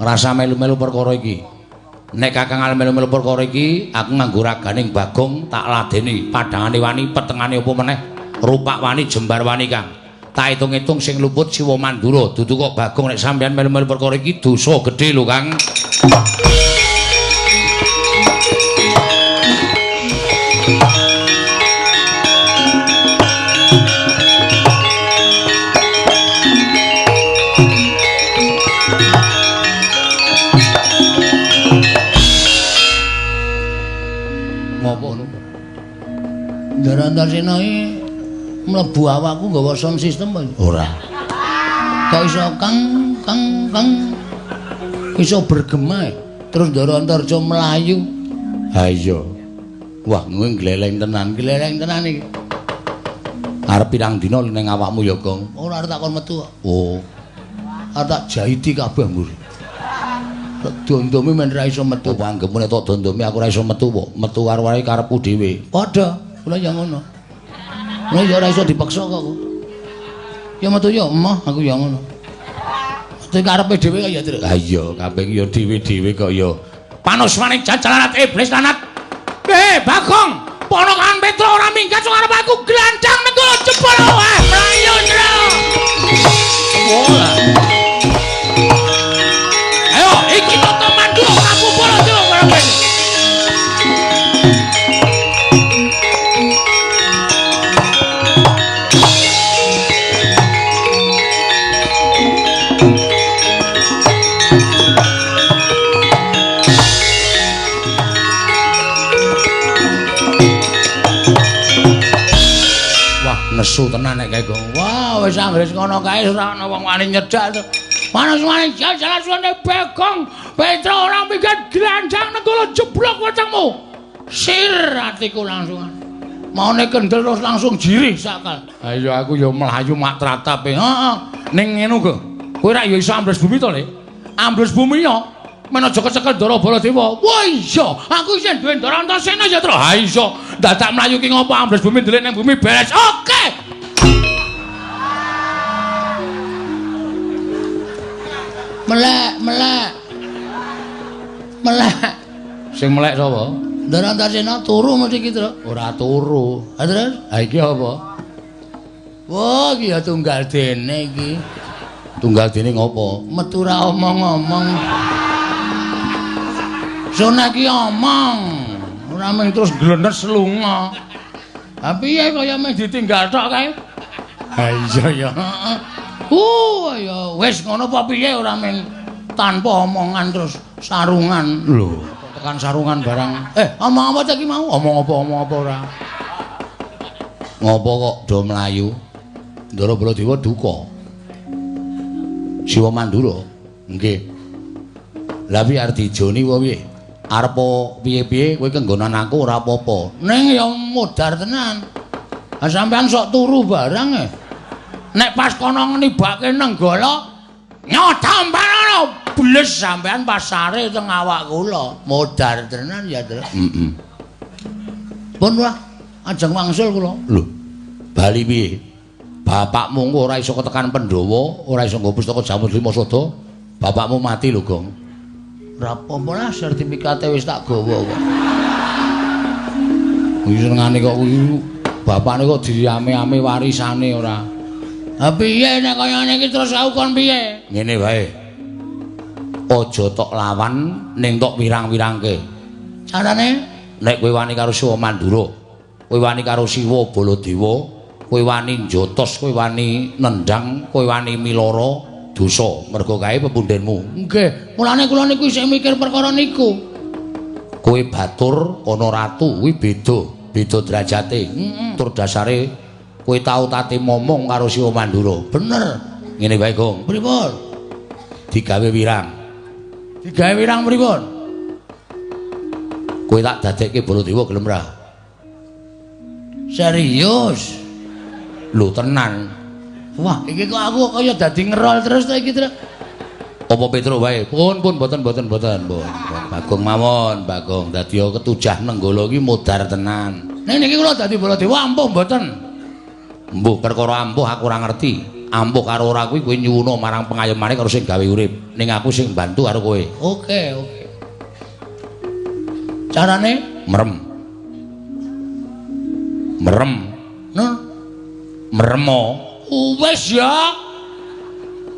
Rasa melu-melu perkara iki. Nek Kakang melu-melu perkara iki, aku nganggo raganing Bagong tak ladeni, padhangane wani, petengane apa meneh, rupak wani, jembar wani, Kang. Tak hitung-hitung sing luput Siwa Mandura, dudu kok Bagong nek sampeyan melu-melu perkara iki dosa gedhe lho, Kang. Ngopo lho? Ndara Antarsena iki mlebu awakku nggawa sound system apa? Ora. Kok iso kang kang kang iso bergema terus Ndara Antarja mlayu. Ha iya. Wah, kowe gleleng tenan, gleleng tenan iki. Arep pirang dina ning awakmu ya, Gong? Ora arep tak kon metu kok. Oh. Arep tak jahiti kabeh mburi. Dondome men ra iso metu. Apa anggepmu nek tok dondome aku ora iso metu kok. Metu karo wae karepku dhewe. Padha, kula ya ngono. Kula ya ora iso dipaksa kok. Ya metu ya emoh aku ya ngono. Metu karepe dhewe kok ya, Tru. Ha iya, kabeh ya dhewe-dhewe kok ya. Panusmaning jajalarat iblis lanat. Bagong, ponokan Petro ora minggat sok arep aku glandang nenggul jebol wae mlayu njero. Wah. Ayo iki toto mandura ora kumpul njero karo kowe. Wah, Nesu tenan nek kae, Gong. Wah, wis anggere ngono kae ora ana wong wani nyedak to. Panas wani jalan suwane Bagong. Petro ora minggat glanjang nenggala jeblok wetengmu. Sir atiku langsung. Maune kendel terus langsung jirih sakal. Ha iya aku ya mlayu mak tratap. Heeh. Ning ngene go. Kowe rak ya iso ambles bumi to, Le? Ambles bumi ya. Men aja kecekel Ndara Baladewa. Wah iya, aku isih duwe Ndara Antasena ya, Tru. Ha iso. Dadak mlayu ki ngopo ambles bumi ndelik ning bumi beres. Oke. Melek, melek. Melek. Sing melek sapa? Ndara Antasena turu mesti iki, Tru. Ora turu. Ha terus? Ha iki apa? Wah, iki ya tunggal dene iki. Tunggal dene ngopo? Metu ra omong-omong. Sona iki omong, ora mung terus glenes lunga. Ha piye kaya mung ditinggal tok kae? Ha iya ya. Heeh. Ya wis ngono apa piye ora mung tanpa omongan terus sarungan. Lho, tekan sarungan barang. Omong apa ta iki mau? Omong apa omong apa ora? Ngopo kok do mlayu? Ndara Baladewa duka. Siwa Mandura. Nggih. Lah piye arep dijoni apa piye? Arep piye-piye kowe kenggonan aku ora apa-apa. Ning ya modar tenan. Ha sampean sok turu barang e. Nek pas kono nibake Nenggala nyotampan bles sampean pasare teng awak kula. Modar tenan ya, Tru. Heeh. Pun wah, ajeng wangsul kula. Lho, bali piye? Bapakmu engko ora iso ketekan Pandhawa, ora iso nggo pustaka Jamur Lima Sada. Bapakmu mati lho, Gong. Ora apa-apa lah, sertifikate wis tak gawa kok. Kuwi senengane kok kuwi bapakne kok diame-ame warisane ora. Ha piye nek kaya ngene iki terus aku kon piye? Ngene wae. Aja tok lawan ning tok wirang-wirangke. Carane? Nek kowe wani karo Siwa Mandura, kowe wani karo Siwa Baladewa, kowe wani njotos, kowe wani nendang, kowe wani miloro dosa mergo kae pepundhenmu. Nggih, mulane kula niku isih mikir perkara niku. Kowe batur ana ratu kuwi beda, beda derajate. Tur dasare kowe tau tate momong karo Siwa Mandura. Bener. Ngene wae, Gong. Pripun? Digawe wirang. Digawe wirang pripun? Kowe tak dadekke Baladewa gelem ra? Serius? Lho tenan. Wah, iki kok aku kaya dadi ngerol terus ta iki, Tru. Apa Petro wae? Pun pun boten boten boten, pun. Bagong mawon, Bagong. Dadi ketujah Nenggala iki modar tenan. Ning niki kula dadi Baladewa ampuh mboten? Mbuh perkara ampuh aku ora ngerti. Ampuh karo ora kuwi kowe nyuwuna marang pengayomane karo sing gawe urip. Ning aku sing bantu karo kowe. Oke, oke. Carane merem. Merem. Nah, meremo. Wis ya.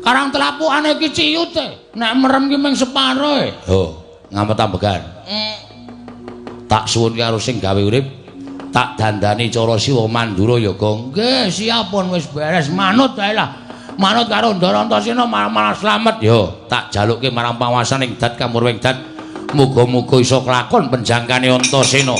Karang telapukane iki ciyut e. Nek merem ki mung separo e. Oh, ngamet ambegan. Tak suwun karo sing gawe urip, tak dandani cara Siwa Mandura ya, Gong. Nggih, siap pun wis beres. Manut wae lah. Manut karo Ndara Antasena malah slamet. Yo, tak jalukke marang panguwasaning dat kamurwing dat. Muga-muga iso kelakon penjangkane Antasena.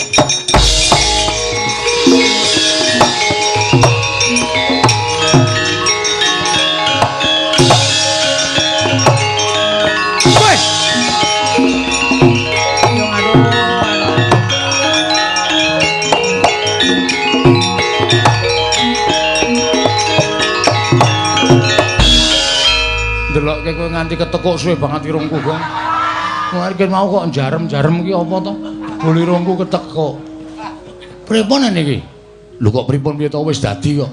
Ndelokke kowe nganti ketekuk suwe banget irungku, Gong. Wah, iki mau kok jarem-jarem iki apa to? Bol irungku ketekuk. Pripun niki? Lho kok pripun piye to wis dadi kok.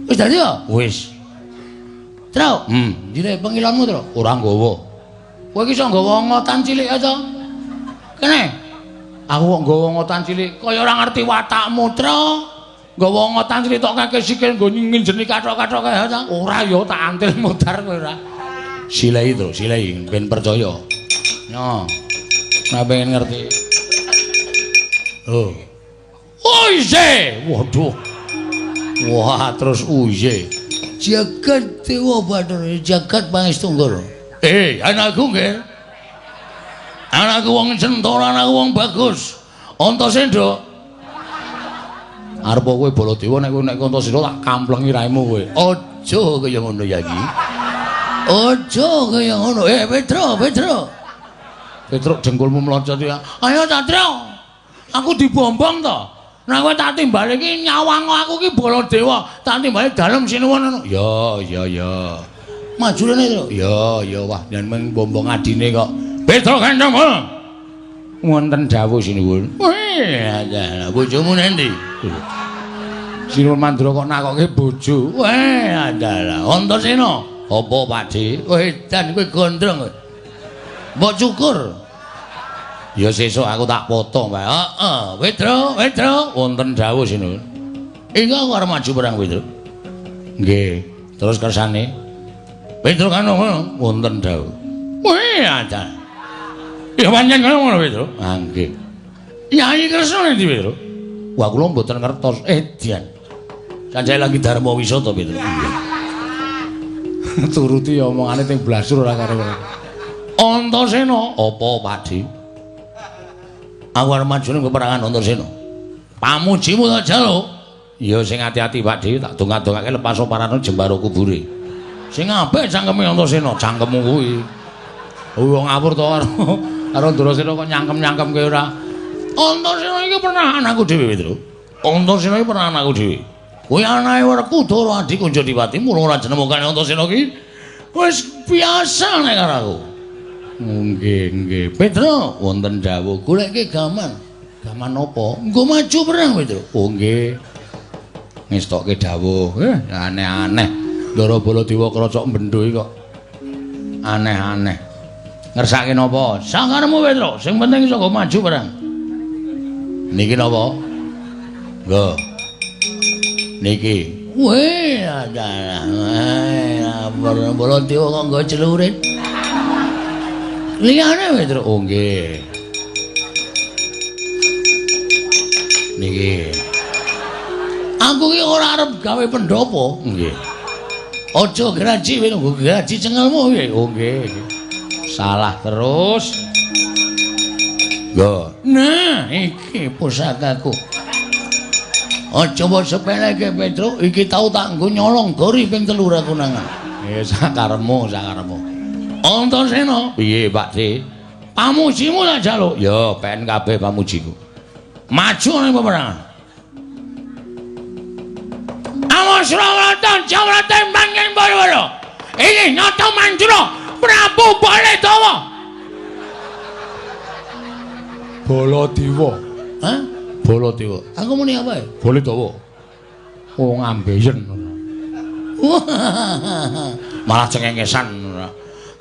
Wis dadi ya? Wis. Tru. Njire pengilonmu, Tru. Ora nggawa. Kowe iki iso nggawa ngotan cilik ya to? Kene. Aku kok nggawa ngotan cilik kaya ora ngerti watakmu, Tru. Nggawa ngotan cilik tok kake sikil nggo nginjeni kathok-kathok kae ta? Ora ya tak antil modar kowe ora. Silai to, silai ben percaya. Yo. Nek pengen ngerti. Oh. Oiye, waduh. Wah, terus uye. Jagat Dewa Bathara, jagat Pangestu-Nggara. Anakku nggih. Anakku wong centara, anakku wong bagus. Antasena. Arep kowe Baladewa nek kowe nek Antasena tak kamplengi raimu kowe. Aja kaya ngono Yayi. Aja kaya ngono. Petro, Petro. Petruk dengkulmu mlocot ya. Ayo Satrio. Aku dibombong to. Nek kowe tak timbali iki nyawang aku iki Baladewa, tak timbali dalem sinuwun ngono. Ya, ya, ya. Maju rene, Tru. Ya, ya wah yen mung bombong adine kok. Petro Gandong. Wonten dawuh sinuwun. Weh, adalah bojomu nendi? Sinuwun Mandura kok nakokke bojo. Weh, adalah Antasena. Apa, Pakde? Kowe edan kowe gondrong kowe. Mbok cukur. Ya sesuk aku tak potong, Pak. Heeh, Petro, Petro, wonten dawuh sinuwun. Iki aku arep maju perang, Petro. Nggih, terus kersane Petro kan ngono, wonten dawuh. Weh, ada. Ya pancen ngono, Petro. Ah, nggih. Yayi Kresna endi, Petro? Wah, kula mboten ngertos. Edian. Sanjaya lagi dharma wisata, Petro. Nggih. Turuti omongane teng blasur ora karo. Antasena, apa, Pakde? Aku arep maju ning peperangan Antasena. Pamujimu tak jaluk. Ya sing ati-ati, Pakde, tak dongak-dongake lepas parane jembaro kubure. Sing apik cangkeme Antasena, cangkemmu kuwi. Wong ngawur to karo Antasena kok nyangkem-nyangkemke ora. Antasena iki pernah anakku dhewe, Petro. Antasena iki pernah anakku dhewe. Kuwi anake Werkudara Adi Kunjadipati, mula ora jenemokane Antasena iki wis biasa nek karo aku. Nggih, nggih. Petro, wonten dawuh goleke gaman. Gaman apa? Nggo maju perang, Petro. Oh, nggih. Ngestokke dawuh. Aneh-aneh. Ndara Baladewa krocok bendho iki kok aneh-aneh. Ngersake napa? Sakaremu, Petro. Sing penting iso nggo maju perang. Niki napa? Nggo. Niki. Weh, adalah. Baladewa kok nggo celurit. Liyane Petro. Oh nggih. Niki. Aku ki ora arep gawe pendopo. Nggih. Aja graji kowe nggo graji cengelmu piye? Oh nggih. Salah terus. Nggo. Nah, iki pusakaku. Aja mbok sepeleke Petro, iki tau tak nggo nyolong gori ping 3 aku nangan. Eh sakaremu, sakaremu. Antasena, piye Pakde? Pamujimu tak jaluk. Ya, pen kabeh pamujiku. Maju ning peperangan. Awas Rawatan Jawrate manggen boro-boro. Iki nyata Mandura Prabu Baladewa. Baladewa. Hah? Baladewa. Aku muni apa ya? Baladewa. Wong ambeien. Malah cengengesan.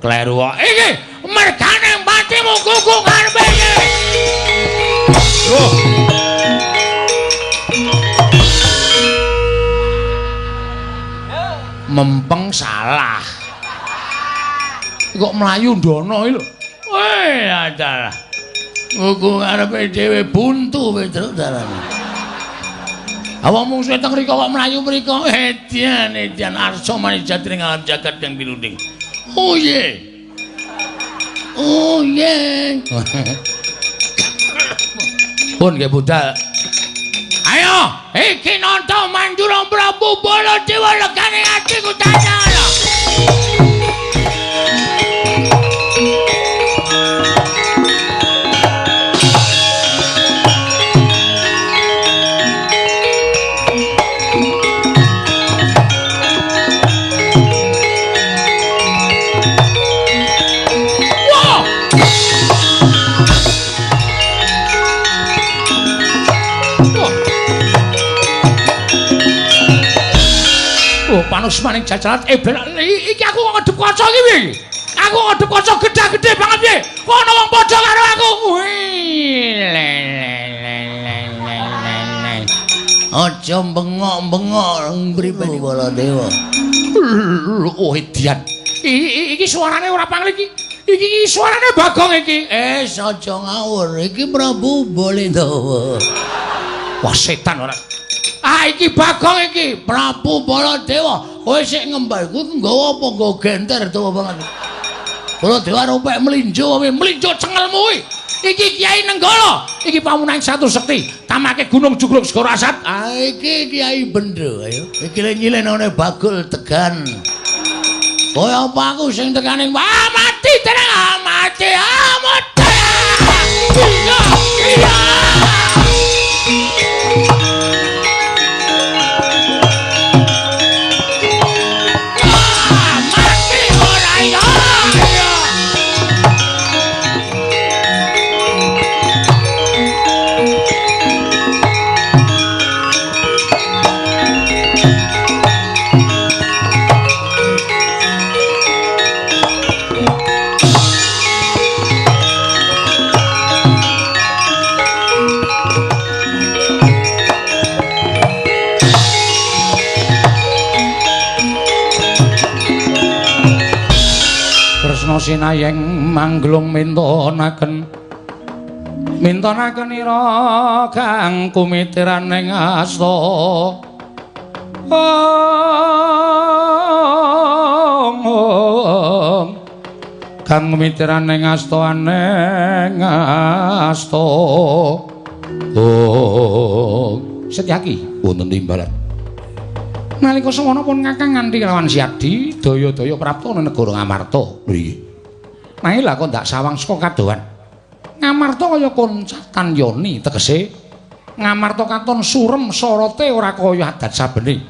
Kleru kok. Iki mergane patimu kuku ngarepe iki. Oh. Mempeng salah. Kok mlayu ndono iki lho. Weh, adalah. Kuku ngarepe dhewe buntu Petro dalane. Awak mungsuhe teng mriko kok mlayu mriko. Edian, edian arsa manijat ning alam jagat kang pinunding. Oh ye. Oh ye. Pun nggih budal. Ayo, iki nonton Mandura Prabu Baladewa legane atiku tanya. Panusmaning jajaran iki aku kok ngedep kaca iki piye iki? Aku ngedep kaca gedhe-gedhe banget piye? Kok ana wong padha karo aku? Aja bengok-bengok mripane Baladewa. Oh edian. Iki suarane ora pangli iki. Iki suarane Bagong iki. Aja ngawur. Iki Prabu Baladewa. Wah setan ora. Ah iki Bagong iki, Prabu Baladewa. Kowe sik ngembal kuwi nggawa apa nggawa genter dawa banget. Baladewa ropek mlinjo kowe, mlinjo cengelmu kuwi. Iki Kiai Nenggala. Iki pamunan satu sekti. Tamake Gunung Jugruk Segara Asat. Ah iki Kiai Bendo ayo. Iki nyilenane Bagul Tegan. Kaya apa aku sing tekane? Wah mati tenang, ah, mati. Ah mati. Iya, iya. Mati ora iya. Iya. Kresna sinayeng mangglung mintonaken mintonaken ira kang kumitiran ing asta. Ong kang kumitiran ing asta aneng asta. Oh Setyaki wonten timbalan. Nalika semono pun Kakang nganti lawan Siadi daya-daya prapta nang negara Ngamarta. Lho iki. Nanging lha kok ndak sawang saka kadohan. Ngamarta kaya koncatan yoni tegese Ngamarta katon surem sorote ora kaya adat sabene.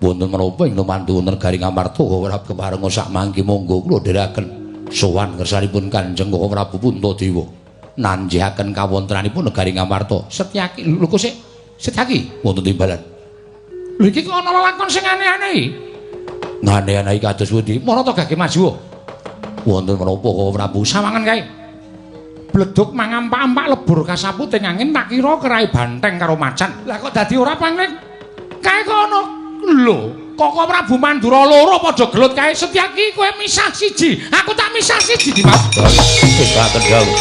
Wonten menapa ing lumantu negari Ngamarta ora keparenga sak mangke monggo kula dherekaken sowan ngersanipun Kanjeng Koko Prabu Puntadewa nanjihaken kawontenanipun negari Ngamarta. Setyaki lho kok sik Setyaki wonten timbalan. Lho iki kok ana lelakon sing aneh-aneh iki. Aneh-aneh kados pundi? Mara to gage maju. Wonten menapa Koko Prabu? Sawangan kae. Bleduk mangampak-ampak lebur kasaput ing angin tak kira kerai banteng karo macan. Lah kok dadi ora pangling? Kae kok ana lho, Koko Prabu Mandura loro padha gelut kae. Setyaki kowe misah siji, aku tak misah siji Dimas. Wis kaken dawuh.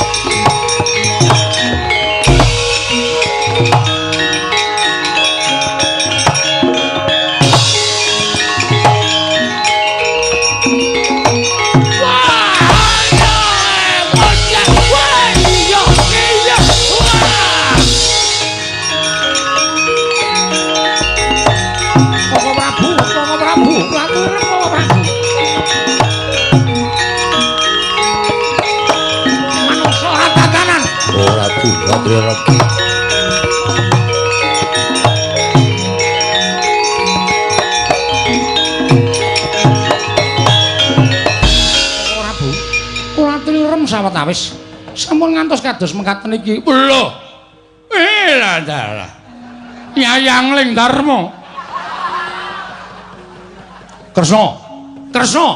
Sawetawis sampun ngantos kados mekaten iki. Lho. Lah dalah. Yayang Ling Darma. Kresna. Kresna.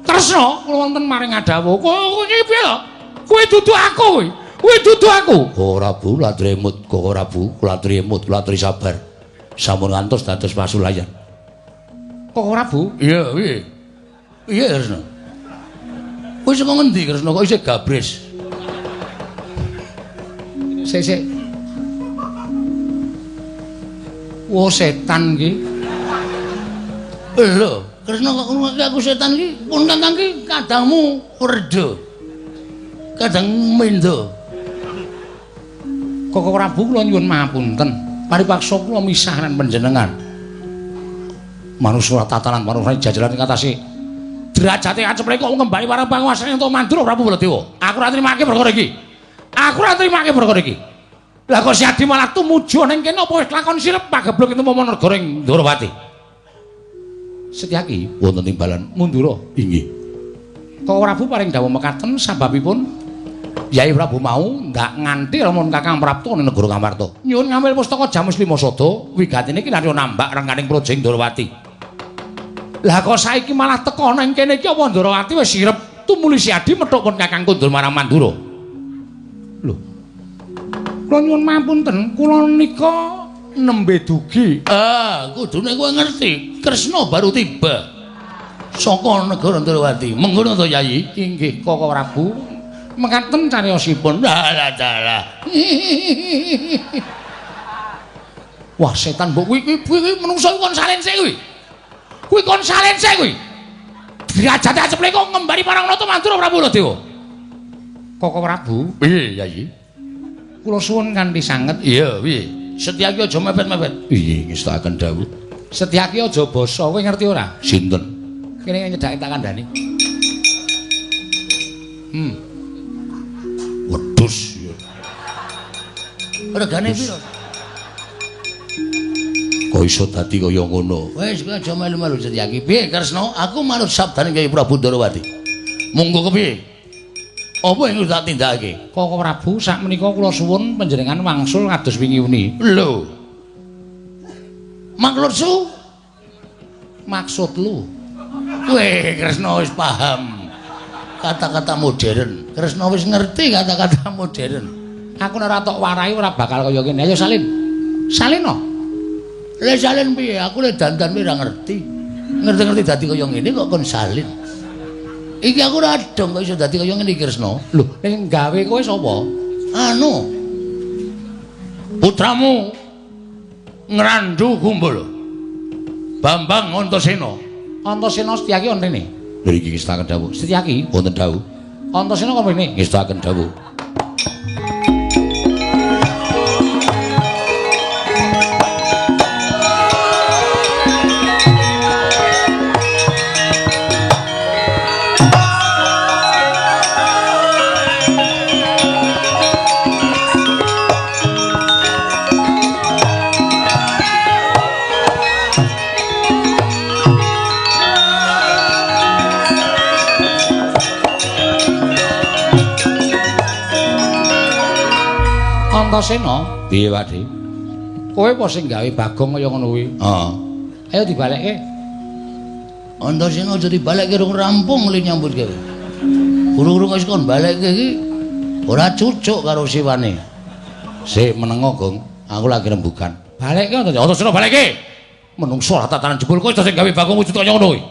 Kresna kula wonten maring adawuh. Kowe iki piye to? Kowe dudu aku kowe. Kowe dudu aku. Ora Bu, ladremut, kok ora Bu, kula tremut, kula tri sabar. Sampun ngantos dados pasulayan. Kok ora Bu? Iya, piye? Piye Kresna? Kowe saka ngendi Kresna kok isih gabres? Sik sik. Wo setan iki. Lho, Kresna kok ngrungokake aku setan iki? Pun Kakang iki kadangmu werda. Kadang mendo. Koko Prabu kula nyuwun mahapunten. Paripaksa kula misah lan panjenengan. Manusa tatanan manusa jajaran ing atase derajate kaceplek kok ngembali marang panguwasane entuk Mandura Prabu Baladewa. Aku ora trimake perkara iki. Aku ora trimake perkara iki. Lah kok Siadi malah tumuju ning kene apa wis lakon sirep pagebluk itu momo negara ing Ndorowati. Setyaki wonten timbalan Mandura inggih. Kok Prabu paring dawuh mekaten sababipun Yai Prabu mau ndak nganti lamun Kakang Prapta ning negara Ngamarta. Nyuwun ngambil pustaka Jamus Lima Sada wigatine iki narya nambak rengganing Praja Ndorowati. Lah kok saiki malah teka nang kene iki apa Ndorowati wis sirep tumuli Siadi methuk pun Kakang kundur marang Mandura. Lho. Kula nyuwun mapunten, kula nika nembe dugi. Ah, kudune kowe ngerti, Kresna baru tiba saka negara Ndorowati. Mengkono to, Yayi? Inggih, Koko Prabu. Mekaten cariyosipun. Dalah dalah. Wah, setan mbok kuwi kuwi menungso kon salen sik kuwi. Kuwi kon salen sik kuwi. Derajate aceple kok ngembari parang nata Mandura Prabu Baladewa. Koko Prabu. Piye, Yayi? Kula suwun kanthi sanget. Iya, piye? Setyaki aja mepet-mepet. Iya, ngestakaken dawuh. Setyaki aja basa, kowe ngerti ora? Sinten? Kene nyedhake tak kandhani. Wedhus. Regane piro? Kok iso dadi kaya ngono? Wis kowe aja melu-melu Setyaki. Piye Kresna? Aku manut sabdane Kyai Prabu Ndorowati. Monggo kepiye? Apa ing tak tindakake? Koko Prabu, sakmenika kula suwun panjenengan wangsul kados wingi uni. Lho. Maksudku? Maksud lu? Weh, Kresna wis paham kata-kata modern. Kresna wis ngerti kata-kata modern. Aku nek ora tok warai ora bakal kaya ngene. Ayo salin. Salin no. Le salin piye? Aku le dandan ora ngerti. Ngerti-ngerti dadi kaya ngene kok kon salin. Iki aku ora dong kok iso dadi kaya ngene iki Kresna. Lho, ning gawe kowe sapa? Anu. Putramu Ngrandu Gumbul. Bambang Antasena. Antasena Setyaki wonten rene. Lho iki ngestakaken dawuh. Setyaki wonten dawuh. Antasena kok mrene? Ngestakaken dawuh. Antasena, piye Pakde? Kowe apa sing gawe Bagong kaya ngono kuwi? Heeh. Ayo dibalekke. Antasena aja dibalekke rung rampung le nyambut gawe. Guru-guru wis kon balekke iki ora cucuk karo siwane. Sik menengo, Gong. Aku lagi rembugan. Balekke Antasena. Antasena balekke. Menungso ora tatanan jebul kowe sing gawe Bagong wujud kaya ngono kuwi.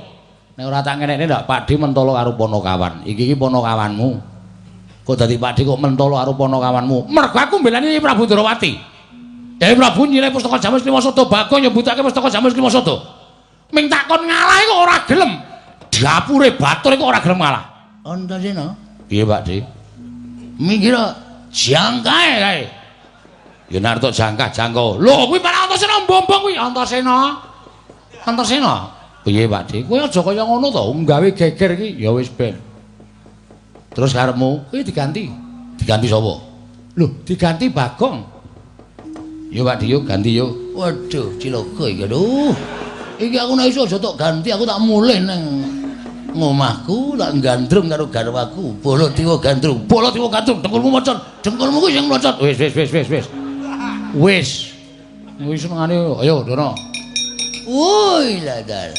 Nek ora tak ngenekne ndak Pakde mentolo karo Ponokawan. Iki iki Ponokawanmu. Kok dadi Pakde kok mentolo karo Ponokawanmu? Mergo aku mbelani Prabu Ndorowati. Yai Prabu nyilih pustaka Jamus Klimasada, Bagong nyebutake pustaka Jamus Klimasada. Ming takon ngalah kok ora gelem. Dapure batur kok ora gelem ngalah. Antasena. Piye Pakde? Mikir jangkae kae. Ya nek tok jangkah jangko. Lho kuwi malah Antasena mbombong kuwi Antasena. Antasena. Piye Pakde? Kowe aja kaya ngono to, nggawe geger iki ya wis ben. Terus karepmu kuwi diganti. Diganti sapa? Lho, diganti Bagong. Yo Pakde yo ganti yo. Waduh, cilaka iki aduh. Iki aku nek iso aja tok ganti, aku tak mulih nang ngomahku, tak gandrung karo garwaku. Bala gandrung, bala gandrung, dengkulmu mocot, dengkulmu kuwi sing mlocot. Wis wis wis wis wis. Wis. Wis senengane ayo Dono. Woi ladal.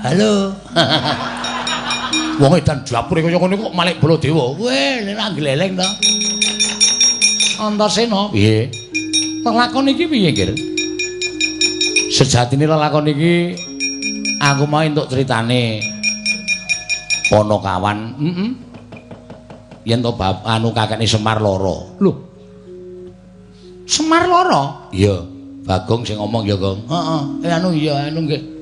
Halo. Wong edan dapure kaya ngene kok malik Baladewa. Kowe nek gleleng to. Antasena. Piye? Lelakon iki piye, Ngir? Sejatine lelakon iki aku mau entuk critane Ponokawan. Heeh. Yen to bab anu kakekne Semar lara. Lho. Semar lara? Iya, Bagong sing ngomong ya, Gong. Heeh. Anu iya, anu nggih.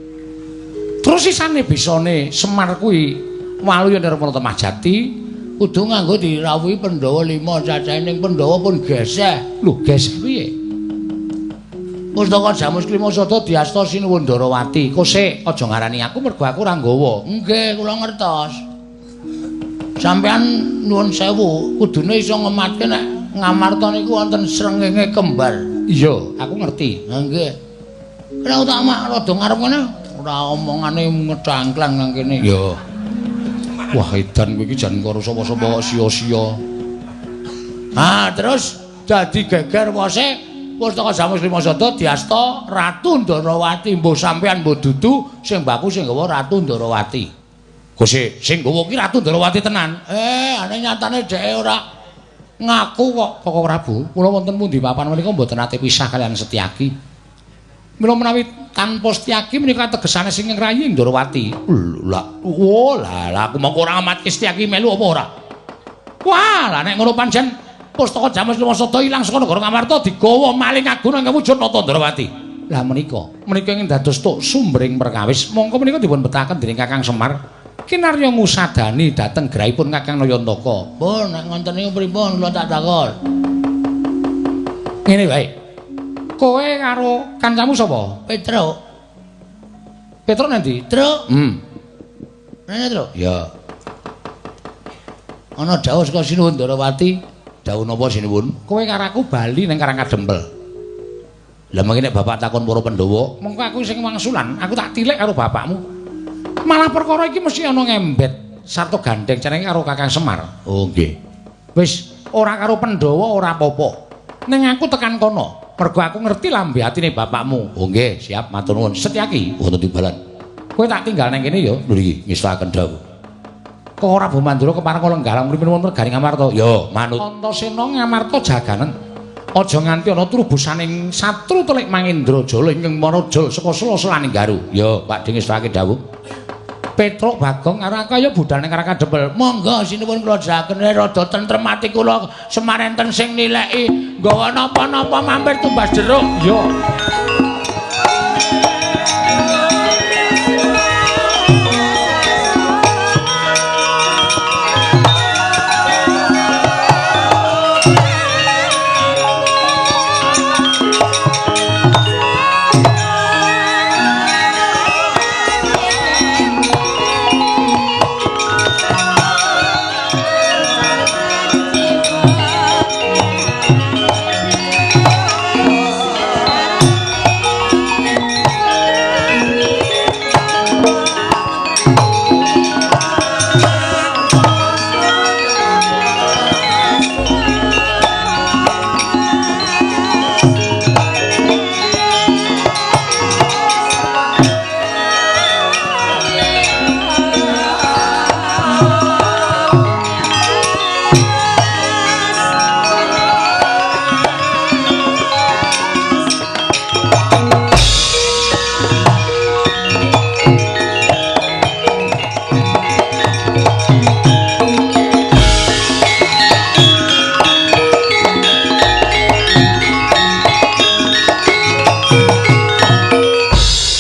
Terus sisane bisane Semar kuwi waluya Nirmala Temah Jati kudu nganggo dirawuhi Pandhawa 5 cacahe ning Pandhawa pun geseh. Lho, geseh piye? Pustaka Jamus Klimasada diasta Sinuwun Ndarawati. Kosek aja ngarani aku mergo aku ora nggawa. Nggih, kula ngertos. Sampeyan nuwun sewu, kudune iso ngematke nek Ngamarta niku wonten srengenge kembar. Iya, aku ngerti. Ha nggih. Kena tak mak rada ngarep ngene. Ora omongane ngedangklang nang kene. Ya. Wah, edan kowe iki jan karo sapa-sapa kok sia-sia. Ha, terus dadi geger wose Pustaka Jamus Klimasada diasta Ratu Ndarawati. Mbuh sampean mbuh dudu sing baku sing nggawa Ratu Ndarawati. Gusti, sing nggawa ki Ratu Ndarawati tenan. Ane nyatane dheke ora ngaku kok. Koko Prabu, kula wonten pundi papan menika mboten nate pisah kalian Setyaki. Mila menawi tanpa Setyaki menika tegesane sing ngrayi Ndarawati. Lah, oh lah aku mongko ora amatke Setyaki melu apa ora? Wah, lah nek ngono pancen pustaka Jamus Klimasada ilang saka negara Ngamarta digawa maling agung nang wujud Nata Ndarawati. Lah menika, menika ingkang dados tuk sumbering perkawis. Mongko menika dipun betaken dening Kakang Semar. Kinarya ngusadani dhateng grahipun Kakang Nayantaka. Pun nek ngoten niku pripun kula tak takon. Ngene wae. Kowe karo kancamu sapa? Petruk. Petruk nanti? Truk. Rene, Truk. Ya. Ana dawuh saka Sinuwun Ndarawati. Dawuh napa Sinuwun? Kowe karo aku bali ning Karang Kadempel. Lah mengki nek bapak takon para Pandhawa, mengko aku sing wangsulan, aku tak tilik karo bapakmu. Malah perkara iki mesti ana ngembet sarta gandeng cenenge karo Kakang Semar. Oh nggih. Wis ora karo Pandhawa ora apa-apa. Ning aku tekan kono, mergo aku ngerti lambe atine bapakmu. Oh nggih, siap matur nuwun. Setyaki wonten timbalan. Kowe tak tinggal nang kene ya. Lho iki ngestakaken dawuh. Kok ora Prabu Mandura kepareng lenggalang mripun wonten garing Amarta? Ya, manut. Antasena Ngamarta jaganen. Aja nganti ana trubusaning satru telik Mangendra Jala ingkang marajal saka sela-selaning Garu. Ya, Pak Ding ngestake dawuh. Petruk Bagong karo aku ayo budal ning Karang Kadempel. Monggo sinuwun kula jahakene rada tentrem ati kula, Semar enten sing nileki nggawa napa-napa mampir tumbas jeruk. Ya.